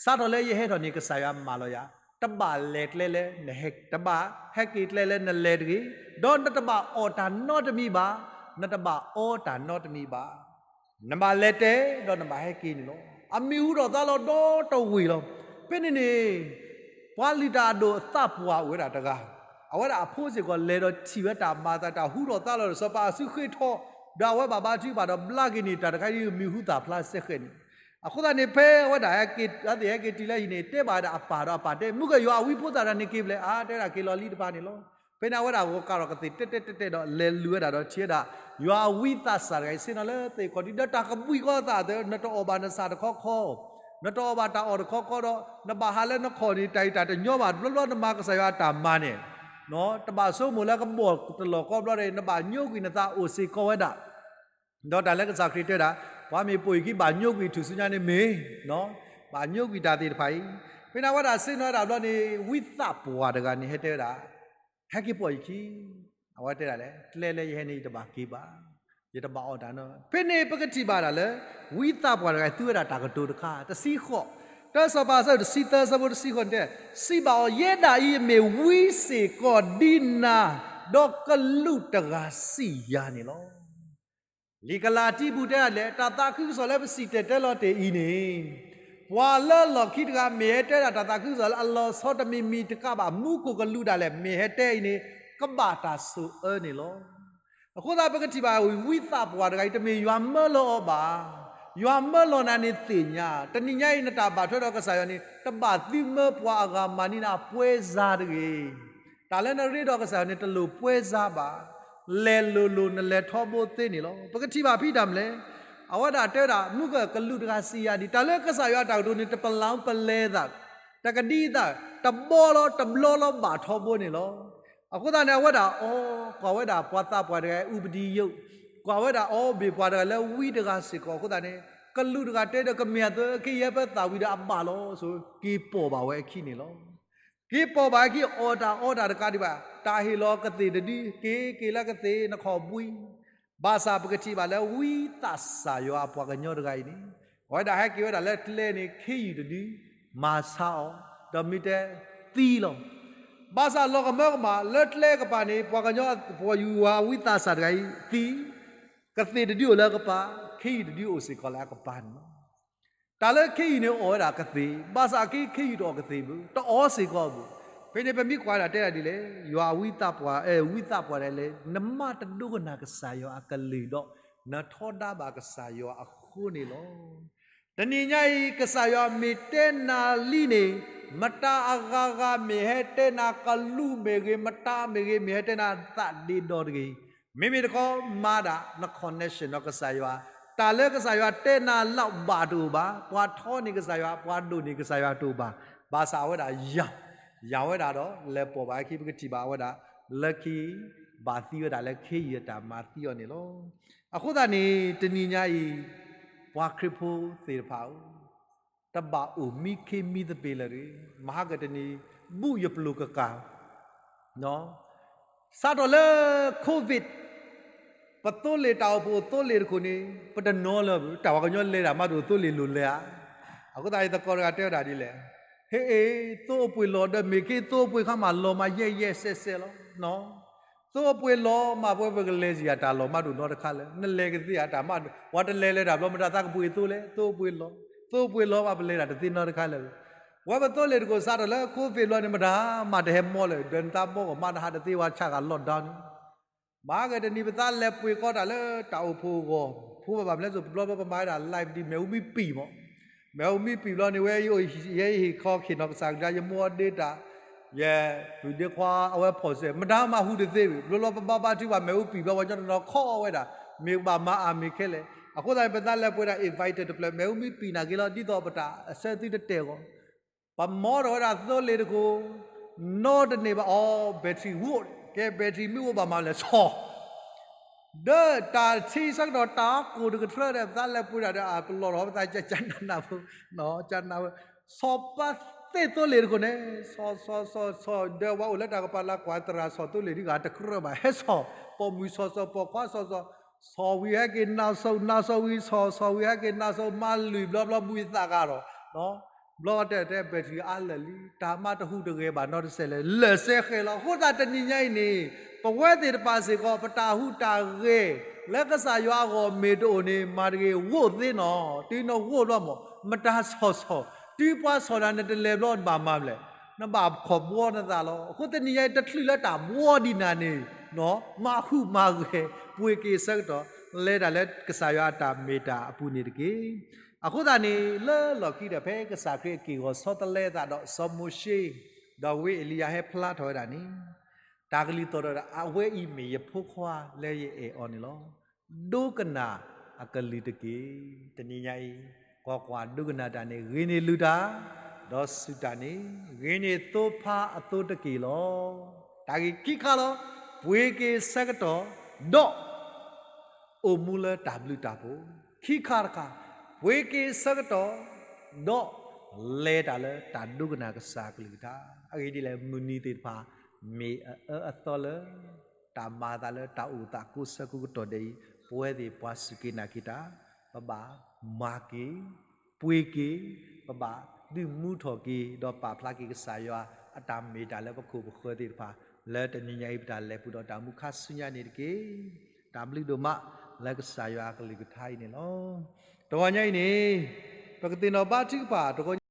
စးထီၣ်လၢယဟဲထီၣ်န့ၣ် ကစၢ်ယွၤမၢလီၤယၤ, တဘၣ်လဲၤကျဲလၢနဟဲ, တဘၣ်ဟဲက့ၤကျဲလၢနလဲၤတဂ့ၤ, ဒီးနတဘၣ်အီၣ်တၢ်နီတမံၤဘၣ်, နတဘၣ်အီတၢ်နီတမံၤဘၣ်. နဘၣ်လဲၤတဲ, ဒီးနဘၣ်ဟဲက့ၤန့ၣ်လီၤ. အမံၤဟူထီၣ်သါလီၤဒီတဝ့ၢ်လီၤ. ဖဲန့ၣ်န့ၣ် ပှၤလုၢ်တၢ်အဒိၣ်အသးပှၢ်အိၣ်ဝဲဒၣ်တဂၤ, အဝဲဒၣ်အဖိစ့ၢ်ကီးလဲၤဒီးထံၣ်ဝဲတၢ်မၤအသး တၢ်ဟူထီၣ်သါလီၤဒီး စီၤပၤအစုဃ့ထီ, ဒီးအဝဲဘၣ်ဘါထုကဖၣ်ဒီးဘျါက့ၤန့ၣ် တၢ်တခါအံၤမံၤဟူသၣ်ဖျါစဲဃဲၤန့ၣ်. အဃိသတးန့ၣ် ဖဲအဝဲဒၣ်ဟဲက့ၤ, အဝဲသ့ၣ်ဟဲက့ၤတုၤလၢဟံၣ်န့ၣ် တဲဘၣ်ဝဲဒၣ်အပၢ်ဒီးအပၢ်တဲ မုၢ်ကယွၤအဝံဖိသၣ်တဂၤန့ၣ်က့ၤဖဲလဲၣ်, အါ တဲဝဲဒၣ်က့ၤလီၤလံတပၤန့ၣ်လီၤ. ဖဲန့ၣ်အဝဲဒၣ်ဂီၤကးထီၣ်ကသ့ၣ်တဲာ်တဲာ်တဲာ်တဲာ်ဒီး လဲၤလူၤဝဲဒၣ်ဒီးထံၣ်ဝဲဒၣ် ယွၤအဝံသးစၢ်တဂၤအံၤ ဆ့ၣ်နီၤလၢသ့ၣ်ခီၣ်ထံးဒီးတၢ်ကဘှံးကီသးအသိး နတအီၣ်ဘၣ်နဆၣ်တခီခီ, နတအီၣ်ဘၣ်တၢ်အီၣ်တခီခီဒီး နဘၣ်ဟးလၢနခီၣ်န့ၣ် တၢ်အံၤတၢ်တညီဘၣ် တဘျီဘျီနမၤကစၢ်ယွၤအတၢ်မၤန့ၣ် တဘၣ်ဆိကမိၣ်လၢကဘီၣ်တလီၢ်ကီဘျီဒီး နဘၣ်ညိကွံာ်နသးအိၣ်စ့ၢ်ကီးဝဲဒၣ် ဒီးတၢ်လၢကစၢ်ခရံာ်တဲဒၣ် ပှၤမ့ၢ်ပိာ်ယခံဘၣ်ညိကွံာ်ထူၣ်စုညါန့ၣ်မ့ၢ်, ဘၣ်ညိကွံာ်တၢ်သ့ၣ်တဖၣ်အံၤ, ဖဲန့ၣ်အဝဲဒၣ်ဆ့ၣ်နီၤဝဲဒၣ်ဘျီန့ၣ် ဝံသးပှၢ်တဂၤန့ၣ် ဟဲတဲဝဲဒၣ်, ဟဲက့ၤပိာ်ယခံ, အဝဲတဲဒၣ်လဲၣ်, ကျဲလၢယဟဲန့ၣ်ယတဘၣ်က့ၤဘၣ်, ယတဘၣ်အီၣ်တၢ်နီတမံၤ, ဖဲန့ၣ်ပကထံၣ်ဘၣ်ဒၣ်လၢ ဝံသးပှၢ်တဂၤသူဝဲဒၣ်တၢ်ကတိၤတခါ တဆံဃိး, တၢစီၤပၤအဆၢဒိၣ်တဆံသၢအဆၢဖိတဆံဃိးန့ၣ်တဲ, စံးဘၣ်အီၤ, ယဲဒၣ်အံၤမ့ၢ်ဝံစ့ၢ်ကီးဒ်နၤ, ဒီးကလူးတဂၤစံးယၤန့ၣ်လီၤ. လံာ်ကလၤတံပူၤတဲဒၣ်လဲၣ်, တၢ်သးခုကစီၣ်လၢပစံၣ်တဲၤတဲလီၤတ့ၢ်အံၤန့ၣ်, ပှၤလၢလီၢ်ခံတဂၤ မ့ၢ်ဟဲတဲဒၣ်တၢ်သးခုကစီၣ်လၢအလီၤဆီတမံၤမံၤတကးဘၣ် မူခိၣ်ကလူးဒၣ်လဲာ် မ့ၢ်ဟဲတဲအံၤန့ၣ် ကဘၣ်တၢ်ဆိၣ်အၢန့ၣ်လီၤ. အဃိသတးပကထံၣ်ဘၣ် ဝံသးပှၢ်တဂၤအံၤ တမ့ၢ်ယွၤမၢလီၤအီၤဘၣ်. ယွၤမၢလီၤနၤန့ၣ်သ့ၣ်ညါ, တနံၤညါအံၤနတၢ်ဘၣ်ထွဲဒီးကစၢ်ယွၤန့ၣ် တဘၣ်သုမၢပှၤအဂၤမၤန့ၢ်နၤအပွဲစားတဂ့ၤ. တၢ်လၢနရ့ဒီးကစၢ်ယွၤန့ၣ် တလိၣ်ပွဲစားဘၣ်. လဲၤလိၤလိၤနလဲၤထီဘိသ့န့ၣ်လီၤ. ပကထံၣ်ဘၣ်ဖဲတၢ်မနုၤလဲၣ်, အဝဲဒၣ်တဲဝဲဒၣ် မူခိၣ်ကလူးတဂၤစံးယၤဒ်, တၢ်လၢကစၢ်ယွၤအတၢ်ကတိၤန့ၣ် တပလၢပလဲၤသး, တကဒံသး, တဘီလီၤတဘျီလီၤဘၣ်ထီဘိန့ၣ်လီၤ. အဃိသတးန့ၣ် အဝဲဒၣ်အီ, ကွၢ်ဝဲဒၣ်ပှၤသးပှၢ်တဂၤ ဥပဒံယိၣ်, ကွၢ်ဝဲဒၣ်အီဘ့ၣ်ပှၤတဂၤလၢဝံတဂၤစ့ၢ်ကီးအဃိသတးန့ၣ်, ကလူးတဂၤတဲဒီး ကမ့ၢ်အသိး ကယဲၢ်ပသးဝံၤဒီးအဘၣ်လီၤ. ဆိက့ၤပိာ်ဘၣ်ဝဲအခံန့ၣ်လီၤ. က့ၤပိာ်ဘၣ်အခံ အီၣ်တၢ်အီတၢ်တကးဒံးဘၣ်, တၢ်ဟ့ၣ်လီၤကသ့ၣ်တဒု, က့ၤက့ၤလၢကသ့ၣ်နခီၣ်ဘှံး, ဘၣ်ဆၣ်ပကထံၣ်ဘၣ်လၢဝံသးစၢ်ယွၤအပှၤကညီတဂၤအံၤန့ၣ်, အဝဲဒၣ်ဟဲက့ၤဝဲဒၣ်လၢကျဲန့ၣ် ခ့ယုၢ်တဒု, မၤဆါအီၤ, ဒီးမ့ၢ်တဲသံလီၤ. ဘၣ်ဆၣ်လီၤကမၢကမၣ်လၢကျဲကပၤန့ၣ် ပှၤကညီ ပှၤယူၤဝၤဝံသးစၢ်တဂၤအံၤသံ, ကသ့ၣ်တဒုအိၣ်လၢအကပၤ, ခ့ယုၢ်တဒုအိၣ်စ့ၢ်ကီးလၢအကပၤန့ၣ်လီၤ. တၢ်လၢခ့ယုၢ်န့ၣ်အီၣ်ဝဲဒၣ်ကသ့ၣ်, ဘၣ်ဆၣ်အက့ခ့ယုၢ်တအီၣ်ကသ့ၣ်ဘၣ်, တအီၣ်စ့ၢ်ကီးဘၣ်. ဖဲန့ၣ်ပမ့ၢ်ကွၢ်ဒၣ်တဲဒၣ်ဒ်လဲၣ်, ယွၤဝံသးပှၢ်, အဲ, ဝံသးပှၢ်ဒၣ်လဲၣ်, နမ့ၢ်တဒိကနၣ်ကစၢ်ယွၤအကလုၢ်ဒီး နထီဒါဘၣ်ကစၢ်ယွၤအဃိန့ၣ်လီၤ. တနံၤညါအံၤ ကစၢ်ယွၤမ့ၢ်တဲနၤလံန့ၣ်, မတၤအဂၤဂၤမ့ၢ်ဟဲတဲနၤ, ကလူးမ့ၢ်ဂ့ၤ, မတၤမ့ၢ်ဂ့ၤ, မ့ၢ်ဟဲတဲနၤသးဒ့ဒီတဂ့ၤ, မ့မ့ၢ်တခီ မၤဒၣ်န connection ဒီးကစၢ်ယွၤ, တၢ်လၢကစၢ်ယွၤတဲနၤလၢဘၣ်တအိၣ်ဘၣ်, ပှၤထီန့ၢ်ကစၢ်ယွၤ, ပှၤဒိၣ်န့ၢ်ကစၢ်ယွၤတအိၣ်ဘၣ်, ဘၣ်ဆၣ်အဝဲဒၣ်ယၤ, ယၤဝဲဒၣ်ဒီး လဲၤပိာ်ဘၣ်အခံ ပကထံၣ်ဘၣ်အဝဲဒၣ်, လၢခံ ဘၣ်သံဝဲဒၣ်လၢခ့ယုၢ်အတၢ်မၤသံအီၤန့ၣ်လီၤ. အဃိသတးန့ၣ် တနံၤညါအံၤ ပှၤခရံာ်ဖိသ့ၣ်တဖၣ်ဧၢ, တဘၣ်အိၣ်မံခ့မံသပ့ၤလၢၤတဂ့ၤ. မဟါကတနံၤ ဘူးယပျိၢ်ကကၢ်, စးထီၣ်လၢ COVID, ပသိလ့ၣ်တၢ်အိၣ်ဖှိၣ်သိလ့ၣ်တခိၣ်န့ၣ် ပတနီၤလၢၤဘၣ်, တၢ်ပှၤကညီလဲၤတၢ်မးတအိၣ်သိလ့ၣ်လိၤလဲၤဧါ. အဃိသတးအံၤသကိးတဂၤတဲဝဲဒၣ်ဒ်လဲၣ်, ဟ့ၣ်အ့ၣ် သိအပှ့ၤလီၤဒီးမ့ၢ်ခ့သိအပှ့ၤခါမး လီၤမးယဲၢ်ယဲၢ်စဲးစဲးလီၤ. သိအပှ့ၤလီၤမး ပဝဲပကလဲၤစံးယၤတၢ်လီၢ်မးတအိၣ်နီတခါလၢၤ, နလဲၤကသ့ဧါတၢ်မး, ပှၤတလဲၤလၢၤတၢ်ဘျီ မတၤသးကပှ့ၤသိလဲၣ်, သိအပှ့ၤလီၤ, သိအပှ့ၤလီၤမး ပလဲၤတၢ်တသ့နီတခါလၢၤ. ဝဲပသိလ့ၣ်တခိၣ်စးထီၣ်လၢ COVID ဘျီန့ၣ် မတၤမးတဟဲမီလၢၤ, ဒီးနသးဘီကီၢ်မးတဟးတသ့ဝဲဆၣ်ဂၤ lockdown န့ၣ် မဟါကတနံၤ ပသးလဲၤပှ့ၤကီးတၢ်လၢတၢ်အိၣ်ဖှိၣ်အဂီၢ်, ဖိဘၣ်ဘၣ်ဖျဲၣ်စိၣ် ပျီဘျီပမၤဝဲဒၣ် live ဒ်မ့ၣ်အူမံပံာ်မး, မ့ၣ်အူမံပံာ်ဘျီန့ၣ် ဝဲယဟံၣ်ခီက့ၤနီၢ်ကစၢ်ကဒါ ယမိၢ်အီၤဒ့တၢ်, ယပုၢ်ဒ့ခွါအဝဲဖီၣ်စဲး မတၤမးဟူးတသ့ဘၣ်, ဘျီဘျီပဘါဘါထုကဖၣ် မ့ၣ်အူပံာ်ဘျီ ပှၤကညီတနီၤခီအီၣ်ဝဲဒၣ်, မ့ၢ်ဘၣ်မၤအါမ့ၢ်ခဲလဲၣ်. အဃိသတးန့ၣ် ပသးလဲၤပှ့ၤဒၣ် invite တဖျၢၣ် မ့ၣ်အူမံပံာ်နာ်က့လီၤ ဒ်သိးပတၢ်အဆၢသုတတဲာ်အဂီၢ် ပမီထီၣ်ဝဲဒၣ်သိလ့ၣ်တခိၣ်, နီတန့ၢ်ဘၣ်အီၤ battery အိၣ်, ကဲ battery မ့ၢ်အိၣ်ဘၣ်မၤလဲၣ်ဆီၣ်, ဒီးတၢ်ထံဆၢကတီၢ်တၢ်ကိၢ်တကထြၢဒီး ပသးလဲၤပှ့ၤဒၣ်ဒီး အပလီၢ်ထီၣ်ပသး ကနၣ်ဖိ, ကနၣ်ဖိ, ဆီၣ်ပသ့သိလ့ၣ်တခိၣ်န့ၣ်, ဆီၣ်ဆီၣ်ဆီၣ်ဆီၣ် ဒီးပှၤအိၣ်လၢတၢ်ကပၤလၢကွၢ်သရၣ်ဆီၣ်သိလ့ၣ်ဒ်ဂၤတကြၢးဘၣ် ဟဲဆီၣ်, ပိာ်မုၣ်ဆီၣ်ဆီၣ် ပိာ်ခွါဆီၣ်ဆီၣ်, ဆီၣ်ဝံၤဟဲက့ၤနၢ်စိ နၢ်စိဝံၤဆီၣ်, ဆီၣ်ဝံၤဟဲက့ၤနၢ်စိ မၤလွံၢ်ဘျီဘျီ ဘှံးသးဂၤဒီး ဘျီတဲတဲ battery အါလၢာ်လံ, တၢ်မၤတဟူးတဂဲၤဘၣ်နီတစဲးလၢၤ, လၢာ်စဲဃဲၤလီၤ. အဃိသတးတနံၤညါအံၤန့ၣ် ပဝဲသ့ၣ်တဖၣ်စ့ၢ်ကီး ပတၢ်ဟူးတၢ်ဂဲၤ လၢကစၢ်ယွၤအဂီၢ်မ့ၢ်တအိၣ်န့ၣ် မၤတဂ့ၤ ဂိၢ်သ့နီၤ, တုၤနဂိၢ်ဘျီမး မတၤဆီၣ်ဆီၣ်, တုၤပှၤဆီၣ်နၤ နတလဲၤဘျီနဘၣ်မၤမလဲၣ်, နဘၣ်ခီၣ်ဘှီနသးလီၤ. အဃိတနံၤညါအံၤ တချုးလၢတၢ်ဘှီဒံးနၤန့ၣ် မၤဟူးမၤဂဲၤ ပှ့ၤက့ၤအဆၢကတီၢ် လဲၤတၢ်လၢကစၢ်ယွၤအတၢ်မ့ၢ်တၢ်အပူၤန့ၣ်တက့ၢ်. အဃိသတးန့ၣ် လၢလီၢ်ခံဒီး ဖဲကစၢ်ခရံာ်အက့ၢ်ဂီၤဆီတလဲအသးဒီး စီၤမိၤၡ့ ဒီးဝ့ၢ်အ့လံယၤဟဲဖျါထီၣ်ဝဲဒၣ်န့ၣ် တၢ်ကလုၢ်သီၣ်ဒီး အဝဲအံၤမ့ၢ်ယဖိခွါလၢယအဲၣ်အီၤန့ၣ်လီၤ. ဒိကနၣ်အကလုၢ်တက့ၢ်. တနံၤညါအံၤ ကွၢ်ကွၢ်ဒိကနၣ်တၢ်န့ၣ် ဂ့ၤန့ၢ်လုၢ်တၢ်, ဒီးစူၢ်တၢ်န့ၣ် ဂ့ၤန့ၢ်သိဖါအသိတက့ၢ်လီၤ. တၢ်ဂ့ၢ်ခံခါလီၤ, ပှ့ၤက့ၤဆၢကတီၢ်, ဒီး အိၣ်မူလၢတၢ်ဘျုးတၢ်ဖှိၣ်, ခံခါတခါ, ပှ့ၤက့ၤဆၢကတီၢ်, ဒီး လဲၤတၢ်လၢတၢ်ဒိကနၣ်ကစၢ်အကလုၢ်ကထါ, အဂ့ၢ်ဒ်လဲၣ် မုၢ်နံၤသ့ၣ်တဖၣ် မ့ၢ်အအၢအသီလၢ တၢ်မၤအသးလၢတၢ်အိၣ်သးကိးဆၢကိးကတီၢ်ဒဲးအံၤ, ပဝဲသ့ၣ်ပှၤစူၢ်က့ၤနာ်က့ၤတၢ်, ပဘၣ်မၤက့ၤ, ပှ့ၤက့ၤ, ပဘၣ်ဒုးမူထီၣ်က့ၤ ဒီးပာ်ဖျါက့ၤကစၢ်ယွၤ အတၢ်မ့ၢ်တၢ်လၢပခိၣ်ပဃၢၤသ့ၣ်တဖၣ် လၢတနံၤညါအံၤ ပတၢ်လဲၤပူၤဒီးတၢ်မူခါဆူညါန့ၣ်တက့ၢ်. တၢ်ဘျုးဒိၣ်မးလၢကစၢ်ယွၤအကလုၢ်ကထါအံၤန့ၣ်လီၤ. တဂီၤညါအံၤန့ၣ် ပကသ့ၣ်နီၣ်ဘါထုကဖၣ်တဂီၤ